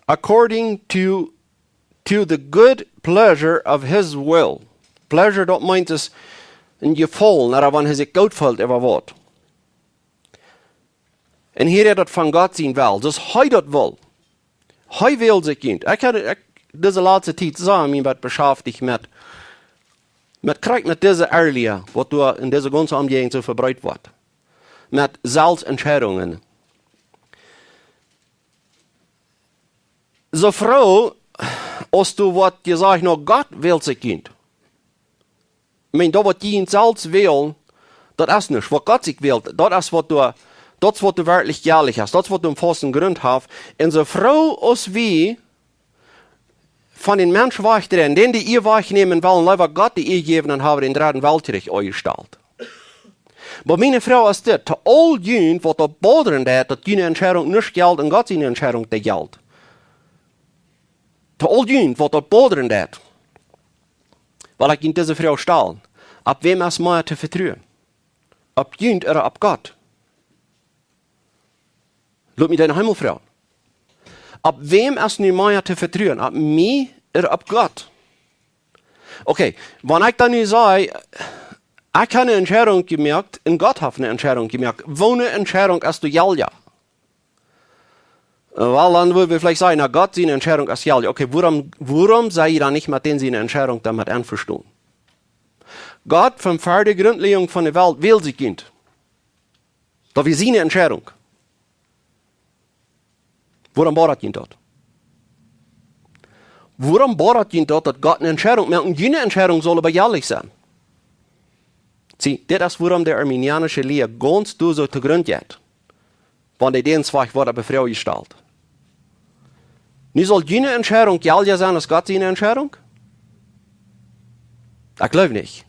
according to, to the good pleasure of his will. Pleasure, daut meent es een Jefaulen, ooda wan hee sikj goot feelt äwa waut. Un hia rät daut von Gott sien Well, soo aus hee daut well. Hee well sikj junt. Ekj hab, ekj, dise latste Tiet sea mie waut beschäftigt met, Met krakjt met dise Lia, waut doa en dise gaunze Omjäajent soo vebreet woat. Met Selfstentscheidungen. Soo froo aus doa woat jesajcht, no, Gott wält sikj junt. Ekj meen, daut waut jie junt selfst wälen, daut es nuscht. Waut Gott sikj wält, daut es waut doa, daut es waut doa werkjlich jelich es. Daut es waut doa een fausten Grunt haft. Un soo froo aus wie von dän Mensch wajchdreien, dän de Ea wajchnämen wellen, leewa Gott de Ea jäwen, dan hab wie dän dredden Weltkjrich aunjestalt. Oba miene Froag es dit: To aul junt waut daut bodren deit, daut june Entscheidunk nich jelt un Gott siene Entscheidunk dee jelt. To aul junt waut daut bodren deit, well ekj junt dise Froag stalen: Opp wäm es mea to vetruen? Opp junt ooda opp Gott? Lot mie dän Himmel froagen. Opp wäm es nu mea to vetruen? Opp mie ooda opp Gott? Okay, wan ekj dan nu saj, ekj hab eene Entscheidunk jemoakt un Gott haft eene Entscheidunk jemoakt, woone Entscheidunk es doa jelja? Well, dan wudden wie veleicht sajen, na, Gott siene Entscheidunk es jelja. Okay, wuarom, wuarom sie jie dan nich met dän siene Entscheidunk dan met envestonen? Gott, von ver de Grundläajen von de Welt, wält sikj junt. Daut wia siene Entscheidunk. Wuarom bodat junt daut? Wuarom bodat junt daut, daut Gott eene Entscheidunk moakt un june Entscheidunk saul oba jelja sennen? See, dit es wuarom de arminianische Lia gaunz doa soo to Grunt jeit. Wan dee dän Wajch woat opp de Froag jestalt. Nu saul june Entscheidunk jelja sennen aus Gott siene Entscheidunk? Ekj jleew nich.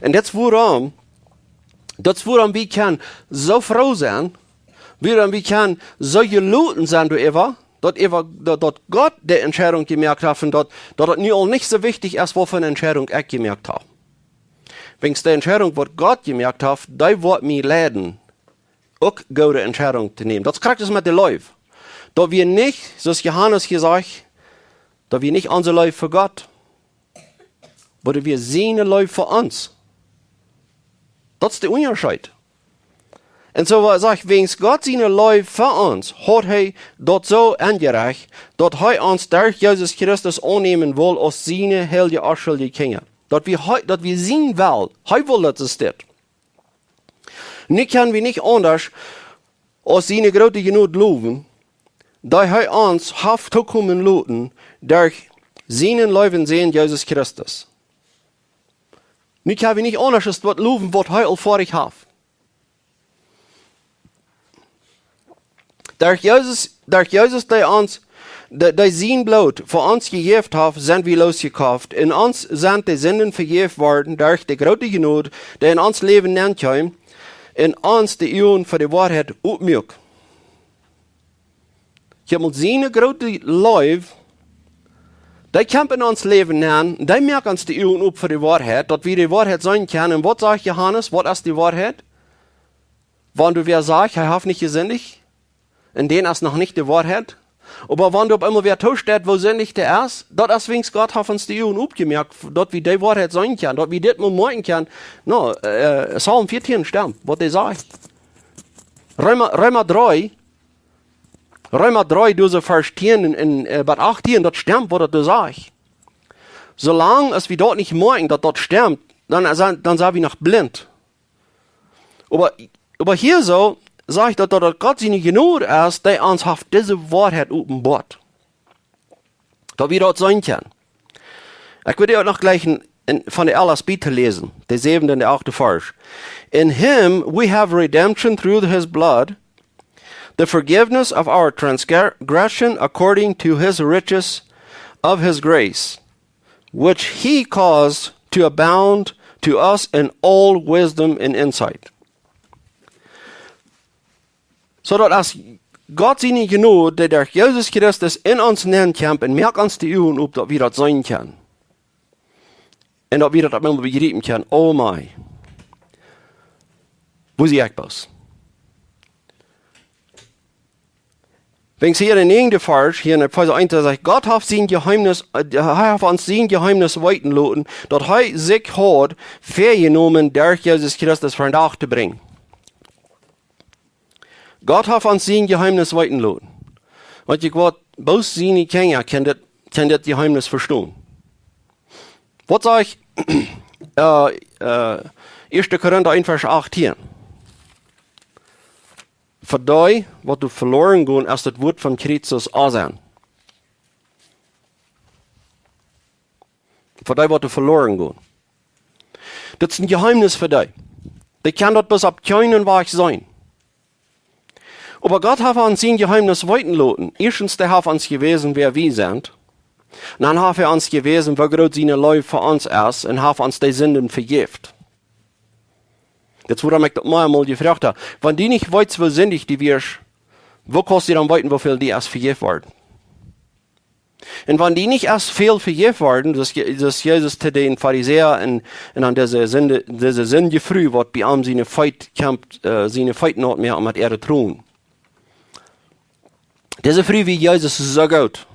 Un daut es wuarom, daut es wuarom wie kjennen soo froo sennen, wuarom wie kjennen soo jeloten sennen doaräwa, daut äwa, daut, daut Gott de Entscheidunk jemoakt haft un daut, daut et nu aul nich soo wichtich es, waut fa eene Entscheidunk ekj jemoakt hab. Wäajens de Entscheidunk, waut Gott jemoakt haft, dee woat mie leiden, uk goode Entscheidunk to nämen. Daut es krakjt soo met de Leew. Daut wie nich, soo aus Johanes jesajcht, daut wie nich onse Leew fa Gott, oba daut wie siene Leew fa ons. Daut es de Unjascheet. Un soo, waut sajcht, wäajens Gott siene Leew fa ons, haft hee daut soo enjerecht, daut hee ons derch Jesus Christus aunnämen well aus siene heilje, onschuldje Kjinja. Daut wie hee, daut wie sien Well, hee well, daut es dit. Nu kjenn wie nich aundasch aus siene groote Jnod lowen, dee hee ons haft tokomen loten derch sienen leewen Sän Jesus Christus. Nu kjenn wie nich aundasch aus daut lowen, waut hee aul foadich haft. Derch Jesus, derch Jesus, dee ons, dee, dee sien Bloot fa ons jejäft haft, sent wie losjekoft. Un ons sent de Sinden vejäft worden derch de groote Jnod, dee en ons Läwen nenkjeem un ons de Uagen fa de Woarheit opmuak. Jemaunt siene groote Leew, dee kjemt en ons Läwen nenn, dee moakt ons de Uagen op fa de Woarheit, daut wie de Woarheit seenen kjennen. Un waut sajcht Johanes, waut es de Woarheit? Wan doa wäa sajcht, hee haft nich jesindicht, un dän es noch nich de Woarheit. Oba wan doa opp eemol wäa toosteit, woo sindich dee es, daut es wäajens Gott haft ons de Uagen opjemoakt, daut wie de Woarheit seenen kjennen, daut wie dit mol moakjen kjennen. No, äh, Psalm vieetieen stemt, waut dee sajcht. Reema, Reema dree, Reema dree, doa soo Varsch tieen un, un, äh, bat achtieen, daut stemt, waut daut doa sajcht. Soo lang aus wie daut nich moakjen, daut daut stemt, dan, dan, dan sent wie noch blint. Oba, oba hia soo sajcht daut, daut, daut Gott siene Jnod es, dee ons haft dise Woarheit openboat. Daut wie daut seenen kjennen. Ekj well die uk noch jlikj en, en, von de L S B to läsen, de säwende un de achte Varsch. "In him we have redemption through his blood, the forgiveness of our transgression according to his riches of his grace, which he caused to abound to us in all wisdom and insight." Soo daut es Gott siene Jnod, dee derch Jesus Christus en ons nenkjemt un moakt ons de Uagen op, daut wie daut seenen kjennen. Un daut wie daut opp eemol bejriepen kjennen. Oh my. Woo sie ekj bloos? Wäajens hia en de näajende Varsch, hia en Efeesa eent, doa sajcht, Gott haft sien Jeheemnis, äh, hee haft ons sien Jeheemnis weeten loten, daut hee sikj haud väajenomen, derch Jesus Christus vondoag to brinjen. Gott haft ons sien Jeheemnis weeten loten. Weetst du waut, bloos siene Kjinja kjennen dit, kjennen dit Jeheemnis vestonen. Waut sajcht, Äh, äh, Ieeschte Korinta eent Varsch achtieen. Fa dee, waut doa veloaren gonen, es daut Wuat von Christus aun. Fa dee, waut doa veloaren gonen. Daut es een Jeheemnis fa dee. Dee kjennen daut bloos opp kjeenen Wajch seenen. Oba Gott haft ons sien Jeheemnis weeten loten. Ieeschtens, hee haft ons jewäsen, wäa wie sent. Un dan haft hee ons jewäsen, woo groot siene Leew fa ons es, un haft ons de Sinden vejäft. Daut es wuarom ekj daut mau mol jefroacht hab. Wan du nich weetst, woo sindich du best, woo kaust du dan weeten, woo väl die es vejäft worden? Un wan die nich es väl vejäft worden, daut es Je-, daut es Jesus to dän Farisäa un, un aun dise Sind, dise sindje Fru, waut bie am siene Feet kjemt, äh, siene Feet naut moaken met äare Tronen. Dise Fru wia Jesus soo goot.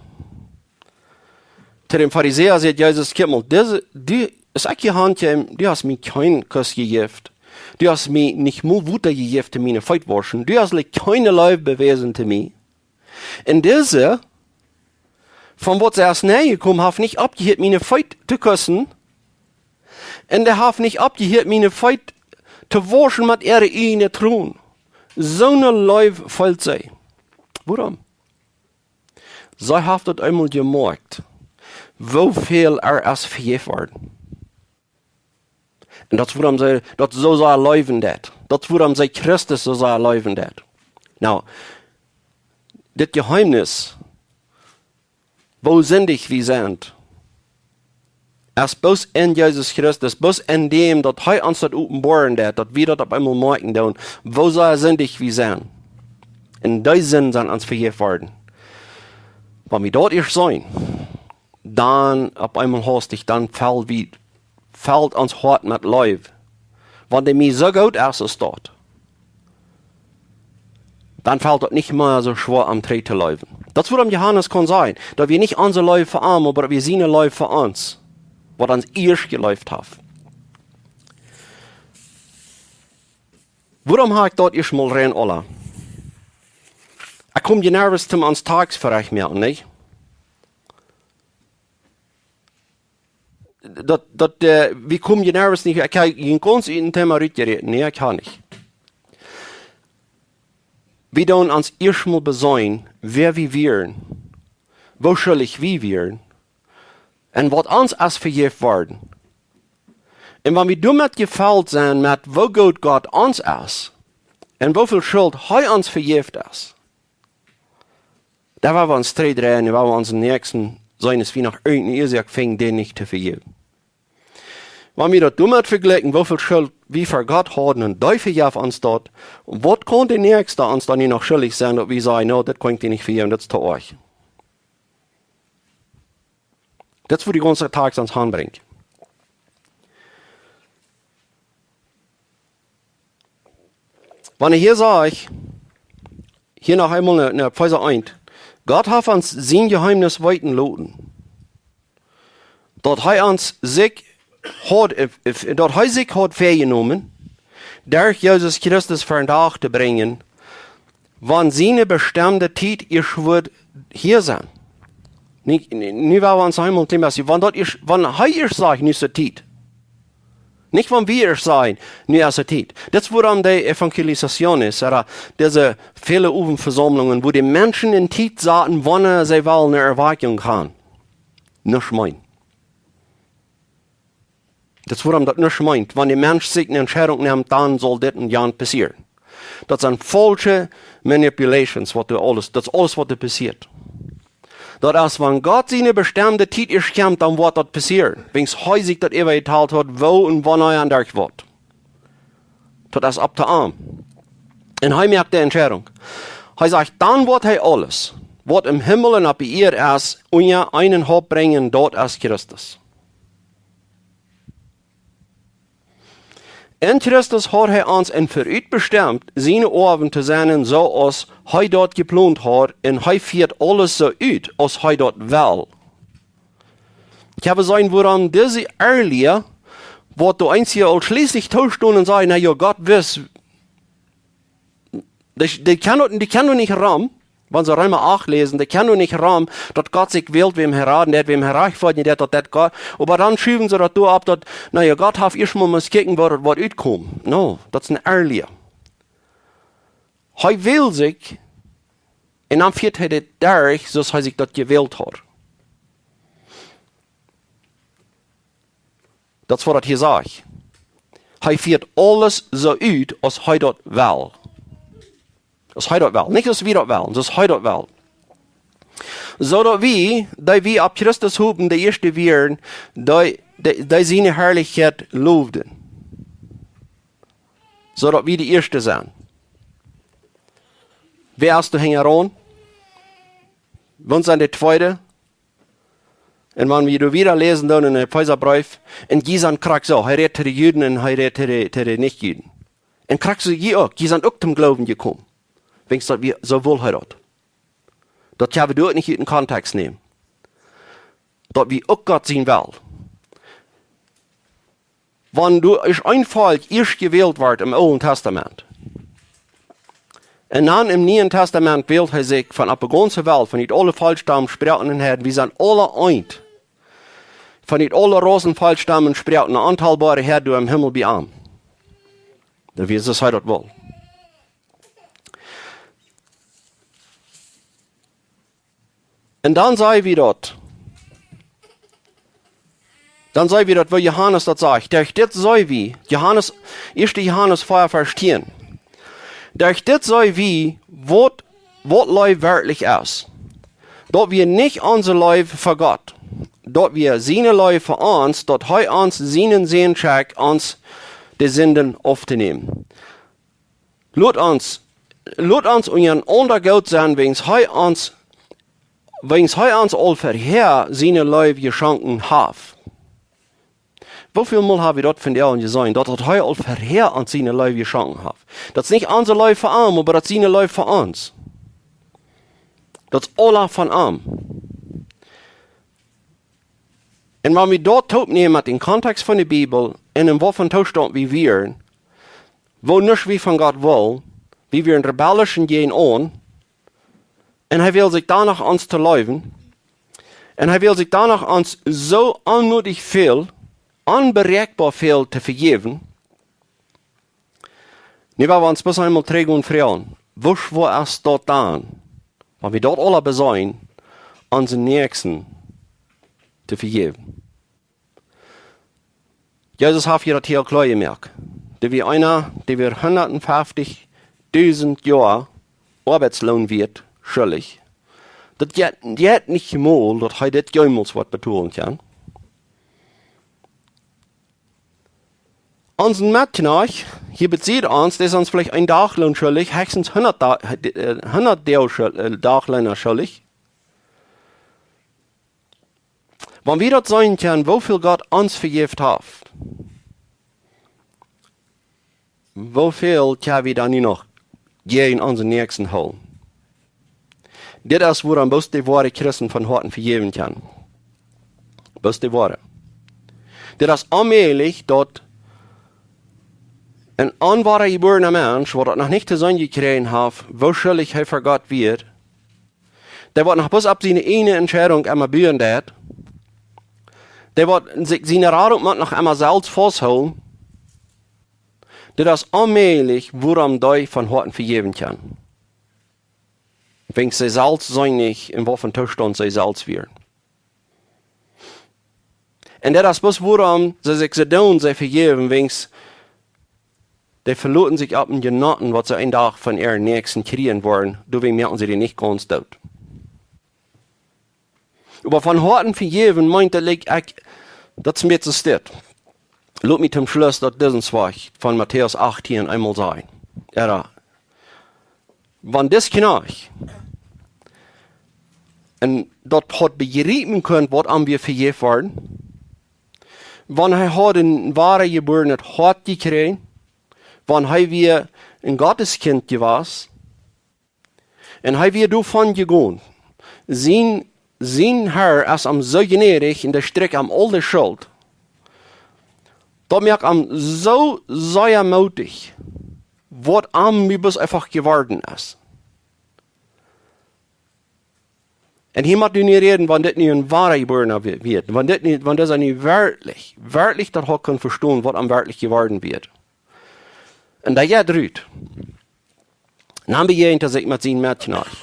To däm Farisäa sajcht Jesus: "Kjikj mol, dise, du, aus ekj hia han kjeem, du hast mie kjeen Kuss jejäft. Du hast mie nich mol Wota jejäft, miene Feet to wauschen. Du hast, like, kjeene Leew bewäsen to mie. Un dise, von waut see es nenjekomen, haft nich oppjehieet, miene Feet to kussen. Un dee haft nich oppjehieet, miene Feet to wauschen met äare ieejne Tronen." Soone Leew feelt see. Wuarom? See haft daut eemol jemoakt, woo väl äa es vejäft worden. Un daut es wuarom see, daut soo sea leewen deit. Daut es wuarom see Christus soo sea leewen deit. Nu, dit Jeheemnis, woo sindich wie sent, es bloos en Jesus Christus, bloos en däm, daut hee ons daut openboaren deit, daut wie daut opp eemol moakjen doonen, woo sea sindich wie sent. Un dee Sinden sent ons vejäft worden. Wan wie daut ieescht seenen, dan opp eemol haustich, dan felt wie, felt ons Hoat met Leew. Wan dee mie soo goot es aus daut, dan felt daut nich mea soo schwoa, am trigj to leewen. Daut es wuarom Johanes kaun sajen, daut wie nich onse Leew fa am, oba daut wie siene Leew fa ons, waut ons ieescht jeleeft haft. Wuarom hab ekj daut ieescht mol rein, Ola? Ekj kom hia nuscht toom ons Tekst verecht moaken, nich? Daut, daut, äh, wie komen hia nuscht nich, ekj hab hia gaunz ut een Thema rutjerät. Nä, ekj hab nich. Wie doonen ons ieescht mol besennen, wäa wie wieren, woo schuldich wie wieren, un waut ons es vejäft worden. Un wan wie doamet jefelt sent met woo goot Gott ons es, un woo väl Schult hee ons vejäft es, dan woa wie ons trigjdreien un woa wie onsen Näakjsten seenen, aus wie noch irjent eene Uasoak finjen, dän nich to vejäwen. Wan wie daut doamet vejlikjen, woo väl Schult wie ver Gott hauden un dee vejeef ons daut, waut kaun de Näakjsta ons dan nu noch schuldich sennen, daut wie sajen: "No, daut kaun ekj die nich vejäwen, daut es too oajch." Daut es, wua de gaunze Tekst ons hanbrinjt. Wan ekj hia saj, hia noch eemol no, no Efeesa eent: "Gott haft ons sien Jeheemnis weeten loten, daut hee ons sikj haud, äh, äh, daut hee sikj haud väajenomen, derch Jesus Christus vondoag to brinjen, wan siene bestemde Tiet ieescht wudd hia sennen." Nu, nu, nu woa wie ons eemol een kjlien bät, wan daut ieescht, wan hee ieescht sajcht, nu es de Tiet. Nich wan wie ieescht sajen, nu es de Tiet. Daut es wuarom de Evangelisation es, ooda dise väle Owentvesaumlungen, wua de Menschen eene Tiet saten, wanea see wellen eene Erwakjunk haben. Nuscht meent. Daut es wuarom daut nuscht meent. Wan de Mensch sikj eene Entscheidunk nemt, dan saul dit un jant passieren. Daut sent faulsche Manipulations, waut doa aules, daut es aules, waut doa passieet. Daut es, wan Gott siene bestemde Tiet ieescht kjemt, dan woat daut passieren. Wiels hee sikj daut äwajetalt haft, woo un wanea un derch waut. Daut es opp to am. Un hee moakt de Entscheidunk. Hee sajcht, dan woat hee aules, waut em Himmel un opp de Ieed es, unja eenen Haup brinjen, daut es Christus. En Christus haud hee ons em Verut bestemt, siene Oawen to sennen, soo aus hee daut jeplont haud, un hee fieet aules soo ut, aus hee daut well. Ekj hab jeseenen, wuarom dise Earlier, waut doa eenje aul schlieslich toostonen un sajen: "Na jo, Gott wist, dee, dee kaun daut, dee kaun daut nich ramen." Wan see Reema acht läsen, dee kjennen nich rom, daut Gott sikj wält, wäm hee raden deit, wäm hee rajchtfoadjen deit, daut deit Gott. Oba dan schuwen see daut doa opp, daut, na jo, Gott haft ieescht mol must kjikjen, woo daut woat utkomen. No, daut es een Erlia. Hee well sikj, un dan fieet hee dit derch, soo aus hee sikj daut jewält haud. Daut es waut daut hia sajcht. Hee fieet aules soo ut, aus hee daut well. Aus hee daut well. Nich aus wie daut wellen, aus hee daut well. Soo daut wie, dee wie opp Christus hopen, de ieeschte wieren, dee, dee, dee siene Harlichkjeit lowden. Soo daut wie de ieeschte sent. Wäa es doa hinjaraun? Wäa sent de tweede? Un wan wie doa wieda läsen dan en Efeesabreef, un jie sent krakjt soo, hee rät to de Juden un hee rät to de, to de Nich-Juden. Un krakjt soo jie uk, jie sent uk toom Gloowen jekomen. Wiels daut wie, soo wull hee daut. Daut kjenn wie doa nich ut dän Kontext nämen. Daut wie uk Gott sien Well. Wan doa ieescht een Volkj ieescht jewält wort em Oolen Testament. Un dan em Nieen Testament wält hee sikj von opp de gaunze Welt, von ut aule Volkjstam, Sproaken un Heiden, wie sent aule eent. Von ut aule Raussen, Volkjstam un Sproaken, ne auntalboare Häad doa em Himmel bie am. Daut wie, soo aus hee daut wull. Un dan saj wie daut. Dan saj wie daut, woo Johanes daut sajcht. Derch dit saj wie, Johanes, ieeschte Johanes vea, Varsch tieen. Derch dit saj wie, waut, waut Leew werkjlich es. Daut wia nich onse Leew fa Gott. Daut wia siene Leew fa ons, daut hee ons sienen Sän schekjt, ons de Sinden auftonämen. Lot ons, lot ons unjarenaunda goot sennen, wiels hee ons, wiels hee ons aul verhäa siene Leew jeschonken haft. Woo väl mol hab wie daut vondoag jeseenen, daut, daut hee aul verhäa ons siene Leew jeschonken haft? Daut es nich onse Leew fa am, oba daut es siene Leew fa ons. Daut es aula von am. Un wan wie daut toopnämen met dän Kontext von de Bibel un en waut fa Toostaunt wie wieren, woo nuscht wie von Gott wullen, wie wieren rebellisch un jäajen aun, un hee well sikj doano ons to leewen, un hee well sikj doano ons soo onmootich väl, onberäakjboa väl to vejäwen. Nu woa wie ons bloos eemol trigj gonen froagen, woo schwoa es daut dan, wan wie daut aula beseenen, onsen Näakjsten to vejäwen? Jesus haft hia daut hia kloa jemoakt. Doa wia eena, dee wia hundatfeftich dusent Joa Oabeitsloon wieet, schuldich. Daut jeit, jeit nich mol, daut hee dit jemols woat betolen kjennen. Onsen Metkjnajcht, hia bie ons, dee es ons veleicht een Dachloon schuldich, hechstens hundat Da-, äh, hundat Deel schul-, äh, Dachleena schuldich. Wan wie daut seenen kjennen, woo väl Gott ons vejäft haft, woo väl kjenn wie dan nu noch jäajen onsen Näakjsten hoolen? Dit es wuarom bloos de woare Christen von Hoaten vejäwen kjennen. Bloos de woare. Dit es onmäajlich, daut een onwoa jebuarna Mensch, waut daut noch nich to seenen jekjräajen haft, woo schuldich hee fa Gott wia, dee waut noch bloos opp siene ieejne Entscheidunk emma buen deit, dee waut sikj siene Radunk mott noch emma selfst fausthoolen, dit es onmäajlich, wuarom dee von Hoaten vejäwen kjennen. Wiels see selfst seenen nich, en waut fa Toostaunt see selfst wieren. Un dit es bloos wuarom see sikj soo doonen, see vejäwen, wiels dee veloten sikj opp een Jenoten, waut see een Dach von äaren Näakjsten kjrieen woaren, doawäajen moaken see dee nich gaunz doot. Oba von Hoaten vejäwen meent daut, like, ekj, daut es een bät soo dit. Lot mie toom Schluss daut disen Wajch von Matäus achtieen eemol sajen. Ea, wan dis Kjnajcht, un daut haud bejriepen kunt, waut am wia vejäft worden, wan hee haud een woajebuarnet Hoat jekjräajen, wan hee wia een Gotteskjint jewast, un hee wia doavon jegonen. Sien, sien Herr es am soo jnädich un dee strikjt am aul de Schult. Daut moakt am soo sea mootich, waut am nu bloos eefach jeworden es. Un hia mott nu nich räden, wan dit nu een woara jebuarna wia-, wia. Wan dit nu, wan dit nu werkjlich, werkjlich daut haud kunnen vestonen, waut am werkjlich jeworden wia. Un dan jeit rut. Dan bejäajent hee sikj met sien Metkjnajcht.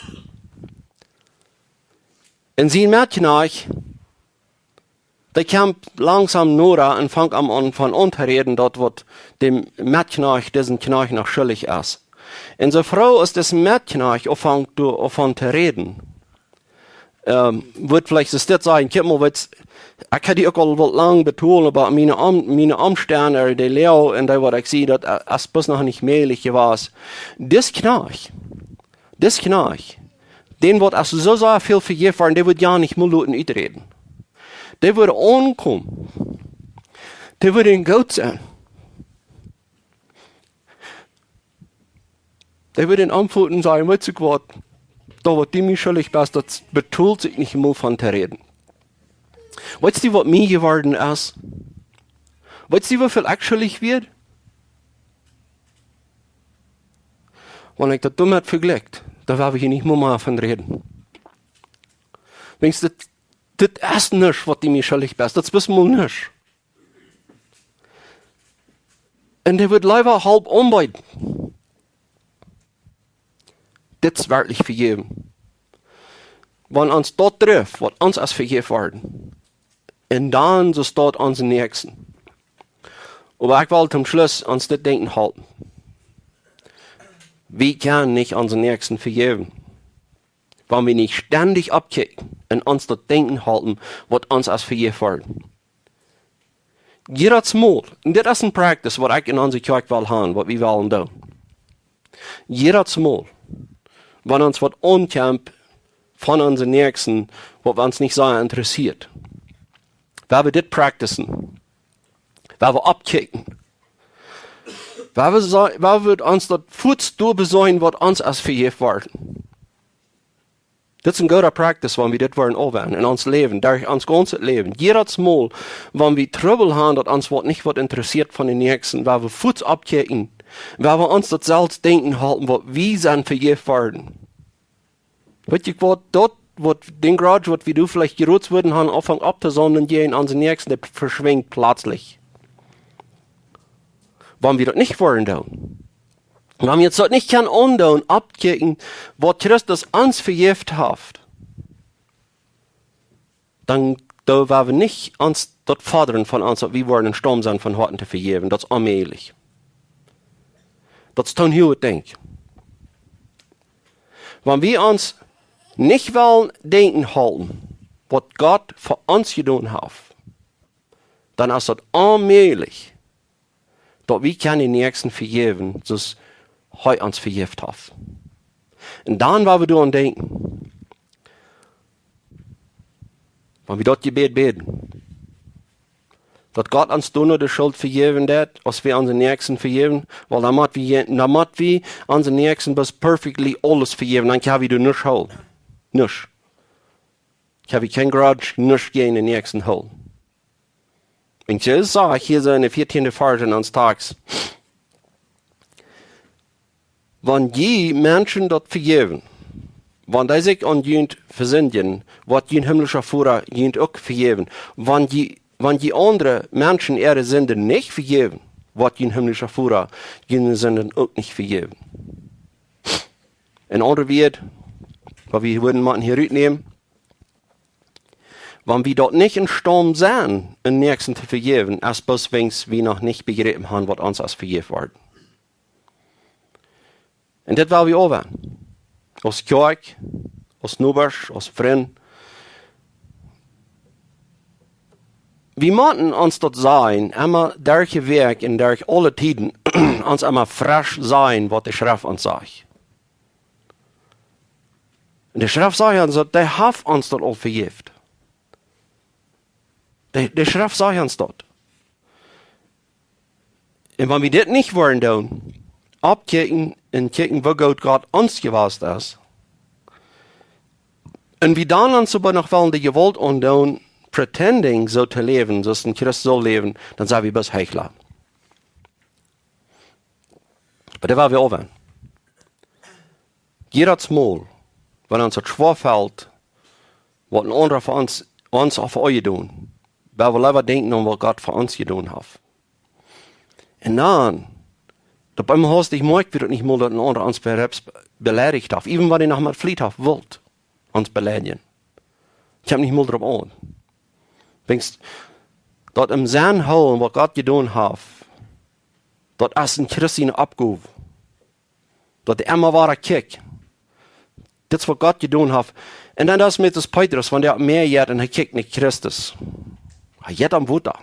Un sien Metkjnajcht, dee kjemt langsom noda un fangt am aun von aun to räden, daut waut däm Metkjnajcht, disen Kjnajcht noch schuldich es. Un soo froag aus dis Metkjnajcht aunfangt to, aunfangt to räden, ähm, wudd veleicht soo dit sennen: "Kjikj mol, weetst, ekj hab die uk aul waut lang betolt, oba miene Om-, miene Omstend, de Loag un daut waut ekj see, daut, äh, es bloos noch nich mäajlich jewast." Dis Kjnajcht, dis Kjnajcht, dän waut aus soo sea väl vejäft worden, dee wudd je nich mol loten uträden. Dee wudd aunkomen. Dee wudd goot sennen. Dee wudd am aunfoten un sajen: "Weetst du waut, daut waut du mie schuldich best, daut betolt sikj nich mol von to räden. Weetst du waut mie jeworden es? Weetst du woo väl actually wia?" Wan ekj daut doamet vejlikj, dan woa wie hia nich mea, mea von räden. Denkjst du, dit, dit es nuscht waut du mie schuldich best, daut es bloos mol nuscht. Un dee wudd leewa halp aunbeeden. Dit es werkjlich vejäwen. Wan ons daut drift, waut ons es vejäft worden. Un dan soo staut onsen Näakjsten. Oba ekj well toom Schluss ons dit Denkjen hoolen. Wie kjennen nich onsen Näakjsten vejäwen, wan wie nich stendich oppkjikjen un ons daut Denkjen hoolen, waut ons es vejäft worden. Jiedet Mol, un dit es een Practice, waut ekj en onse Kjoakj well haben, waut wie wellen doonen. Jiedet Mol, wan ons waut aunkjemt von onsen Näakjsten, waut ons nich sea interessieet, woa wie dit practicen, woa wie oppkjikjen, woa wie sa-, woa wie ons daut fuaz doa besennen, waut ons es vejäft worden. Dit es een gooda Practice, wan wie dit woaren oppbuen en ons Läwen, derch ons gaunzet Läwen. Jiedet Mol, wan wie Trubbel haben, daut ons waut nich waut interessieet von dän Näakjsten, woa wie fuaz oppkjikjen, woa wie ons daut selfst Denkjen hoolen, waut wie sent vejäft worden. Weetst du waut, daut, waut, dän Grudge, waut wie doa veleicht jrods wudden haben, aunfangen opptosaumlen jäajen onsen Näakjsten, dee veschwinjt pletslich. Wan wie daut nich woaren doonen. Wan wie ons daut nich kjennen aundoonen, oppkjikjen, waut Christus ons vejäft haft, dan doo wie nich ons daut fodren von ons, daut wie woaren em Staund sennen von Hoaten to vejäwen. Daut es onmäajlich. Daut es toom huaget Denkjen. Wan wie ons nich wellen Denkjen hoolen, waut Gott fa ons jedonen haft, dan es daut onmäajlich, daut wie kjennen dän Näakjsten vejäwen, soo aus hee ons vejäft haft. Un dan, wan wie doaraun denkjen, wan wie daut Jebäd bäden, daut Gott ons doano de Schult vejäwen deit, aus wie onsen Näakjsten vejäwen, wiels dan mott wie, dan mott wie onsen Näakjsten bloos perfectly aules vejäwen, dan kjenn wie doa nuscht hoolen. Nuscht. Kjenn wie kjeen Grudge, nuscht jäajen dän Näakjsten hoolen. Un Jesus sajcht hia soo en dän vieetieenden Varsch en ons Takjst: "Wan jie Menschen daut vejäwen, wan dee sikj aun junt vesindjen, woat jun himlischa Voda junt uk vejäwen. Wan jie, wan jie aundre Menschen äare Sinden nich vejäwen, woat jun himlischa Voda june Sinden uk nich vejäwen." En aundre Wieed, waut wie wudden motten hia rutnämen, wan wie daut nich em Staund sent, dän Näakjsten to vejäwen, es bloos wiels wie noch nich bejräpen haben, waut ons es vejäft worden. Un dit well wie oppbuen. Aus Kjoakj, aus Nobasch, aus Frind. Wie motten ons daut sajen, emma derch de Wäakj un derch aule Tieden, ons emma fresch sajen, waut de Schreft ons sajcht. Un de Schreft sajcht ons daut, dee haft ons daut aul vejäft. De, de Schreft sajcht ons daut. Un wan wie dit nich woaren doonen, oppkjikjen un kjikjen, woo goot Gott ons jewast es, un wie dan ons oba noch wellen de Jewault aundoonen, pretending soo to läwen, soo aus een Christ saul läwen, dan sent wie bloos Heichla. Oba doa woa wie oppbuen. Jiedet Mol, wan ons daut schwoa felt, waut een aundra fa ons, ons haft aunjedonen, wiels wie leewa denkjen aun waut Gott fa ons jedonen haft. Un dan, daut bie mie hast, ekj moakj, woo daut nich mol daut een aundra ons beleidicht haft, even wan hee noch met Fliet haft wult ons beleidijen. Ekj hab nich mol doaropp aun. Denkjst, daut em Senn hoolen waut Gott jedonen haft, daut es een Christ siene Oppgow. Daut hee emma wada kjikjt. Dit es waut Gott jedonen haft. Un dan daut es met Petrus, wan hee opp Mäa jeit un hee kjikjt no Christus. Hee jeit aum Wota.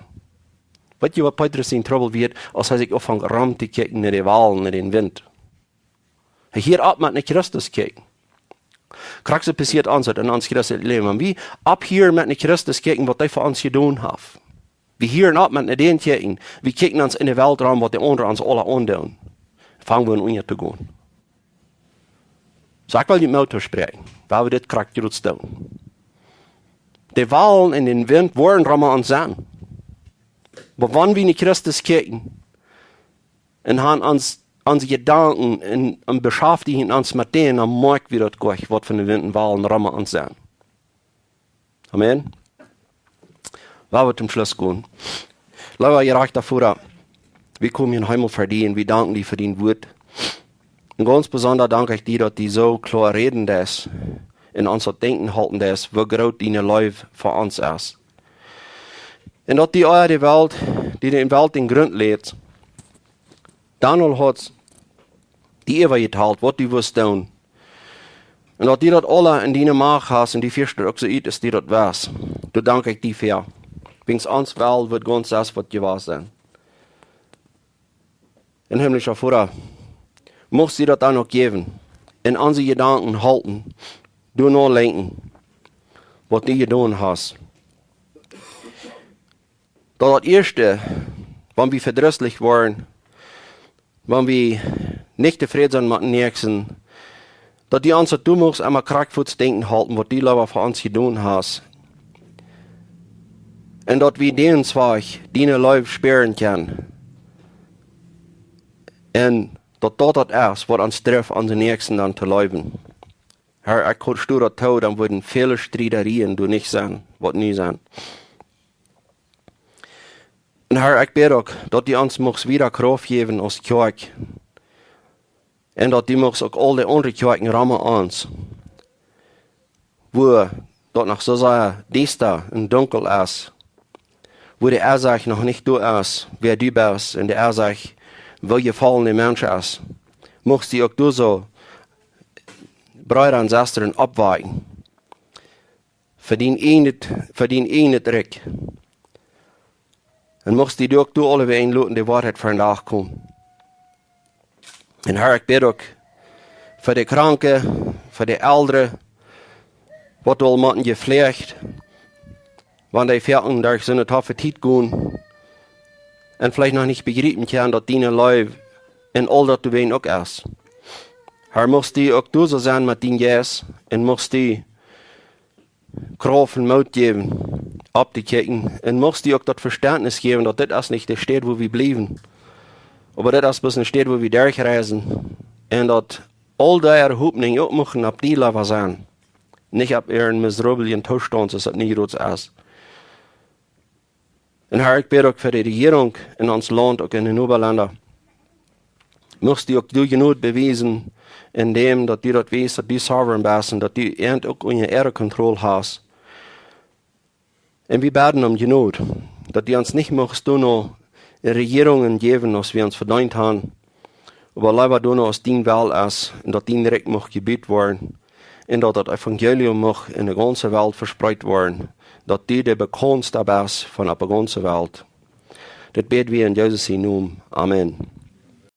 Weetst waut Petrus sien Trubbel wia, aus hee sikj aunfangt rom to kjikjen no de Walen, no dän Wint? Hee hieet opp met no Christus kjikjen. Krakjt soo passieet ons daut en ons christlichet Läwen. Wan wie opphieren met no Christus kjikjen, waut hee fa ons jedonen haft. Wie hieren opp met no dän kjikjen. Wie kjikjen ons en de Welt rom, waut de aundre ons aula aundoonen. Fang wie aun unja to gonen. Soo ekj well junt Moot toospräakjen, wiels wie dit krakjt jrods doonen. De Walen un dän Wint woaren rom ons sennen. Oba wan wie no Christus kjikjen un han ons, onse Jedanken un, un beschaftjen ons met dän, dan moakj wie daut goot, waut fa Wint un Walen rom ons sennen. Amen. Lot ons toom Schluss gonen. Leewa jerajchta Voda, wie komen hia em Himmel ver die un wie danken die fa dien Wuat. Un gaunz besonda dank ekj die, daut du soo kloa räden deist un ons daut Denkjen halpen deist, woo groot diene Leew fa ons es. Un daut du ea de Welt, du de Welt dän Grunt lätst, dan aul hast die äwajetalt, waut du wurscht doonen. Un daut du daut aula en diene Macht hast un du fieescht daut uk soo ut, aus du daut west. Doa dank ekj die fa. Wiels ons Welt woat gaunz aundasch jewast sennen. Un himmlischa Voda, muchst du daut dan uk jäwen, en onse Jedanken halpen, doano lenkjen, waut du jedonen hast. Daut daut ieeschte, wan wie vedrisslich woaren, wan wie nich tofräd sent met dän Näakjsten, daut du ons daut du muchst emma krakjt fa daut Denkjen halpen, waut du leewa fa ons jedonen hast. Un daut wie dän Wajch diene Leew spieren kjennen. Un daut daut daut es, waut ons drift, onse Näakjsten dan to leewen. Herr, ekj hop, daut du daut tust, dan wudden väle Striederieen doa nich sennen, waut nu sent. Un Herr, ekj bäd uk, daut du ons muchst wada Krauft jäwen aus Kjoakj. Un daut du muchst uk aul de aundre Kjoakjen rom ons, wua daut noch soo sea diesta un dunkel es, wua de Ensecht noch nich doa es, wäa du best, un de Ensecht, woo jefaulne de Mensch es, muchst du uk doa soo Breeda un Sestren oppwakjen. Fa dien ieejnet, fa dien ieejnet Rikj. Un muchst du uk doa aulewäajen loten de Woarheit vondoag komen. Un Herr, ekj bäd uk fa de Kranke, fa de Elren, waut aul motten jefläacht, wan dee foaken derch soone toffe Tiet gonen, un veleicht noch nich bejriepen kjennen, daut diene Leew en aul daut doawäajen uk es. Herr, muchst du uk doa soo sennen met dien Jeist, un muchst du Krauft un Moot jäwen, opptokjikjen. Un muchst du uk daut Vestentnis jäwen, daut dit es nich de Städ, wua wie bliewen. Oba dit es bloos eene Städ, wua wie derchreisen. Un daut aul dee äare Hopninj uk muchten opp die leewa sennen. Nich opp äaren miserablen Toostaunt, soo aus daut nu jrods es. Un Herr, ekj bäd uk fa de Rejierunk en ons Launt, uk en de Nobalenda. Muchst du uk du Jnod bewiesen, en däm daut du daut weetst, daut du sovereign best un daut du an uk unja äare Kontroll hast. Un wie bäden om Jnod, daut du ons nich muchst doano Rejierungen jäwen, aus wie ons vedeent haben, oba leewa doano, aus dien Well es, un daut dien Rikj mucht jebut woaren, un daut daut Evangelium mucht en de gaunze Welt vespreet woaren, daut du de Bekaunsta best von opp de gaunze Welt. Dit bäd wie en Jesus sien Nomen. Amen.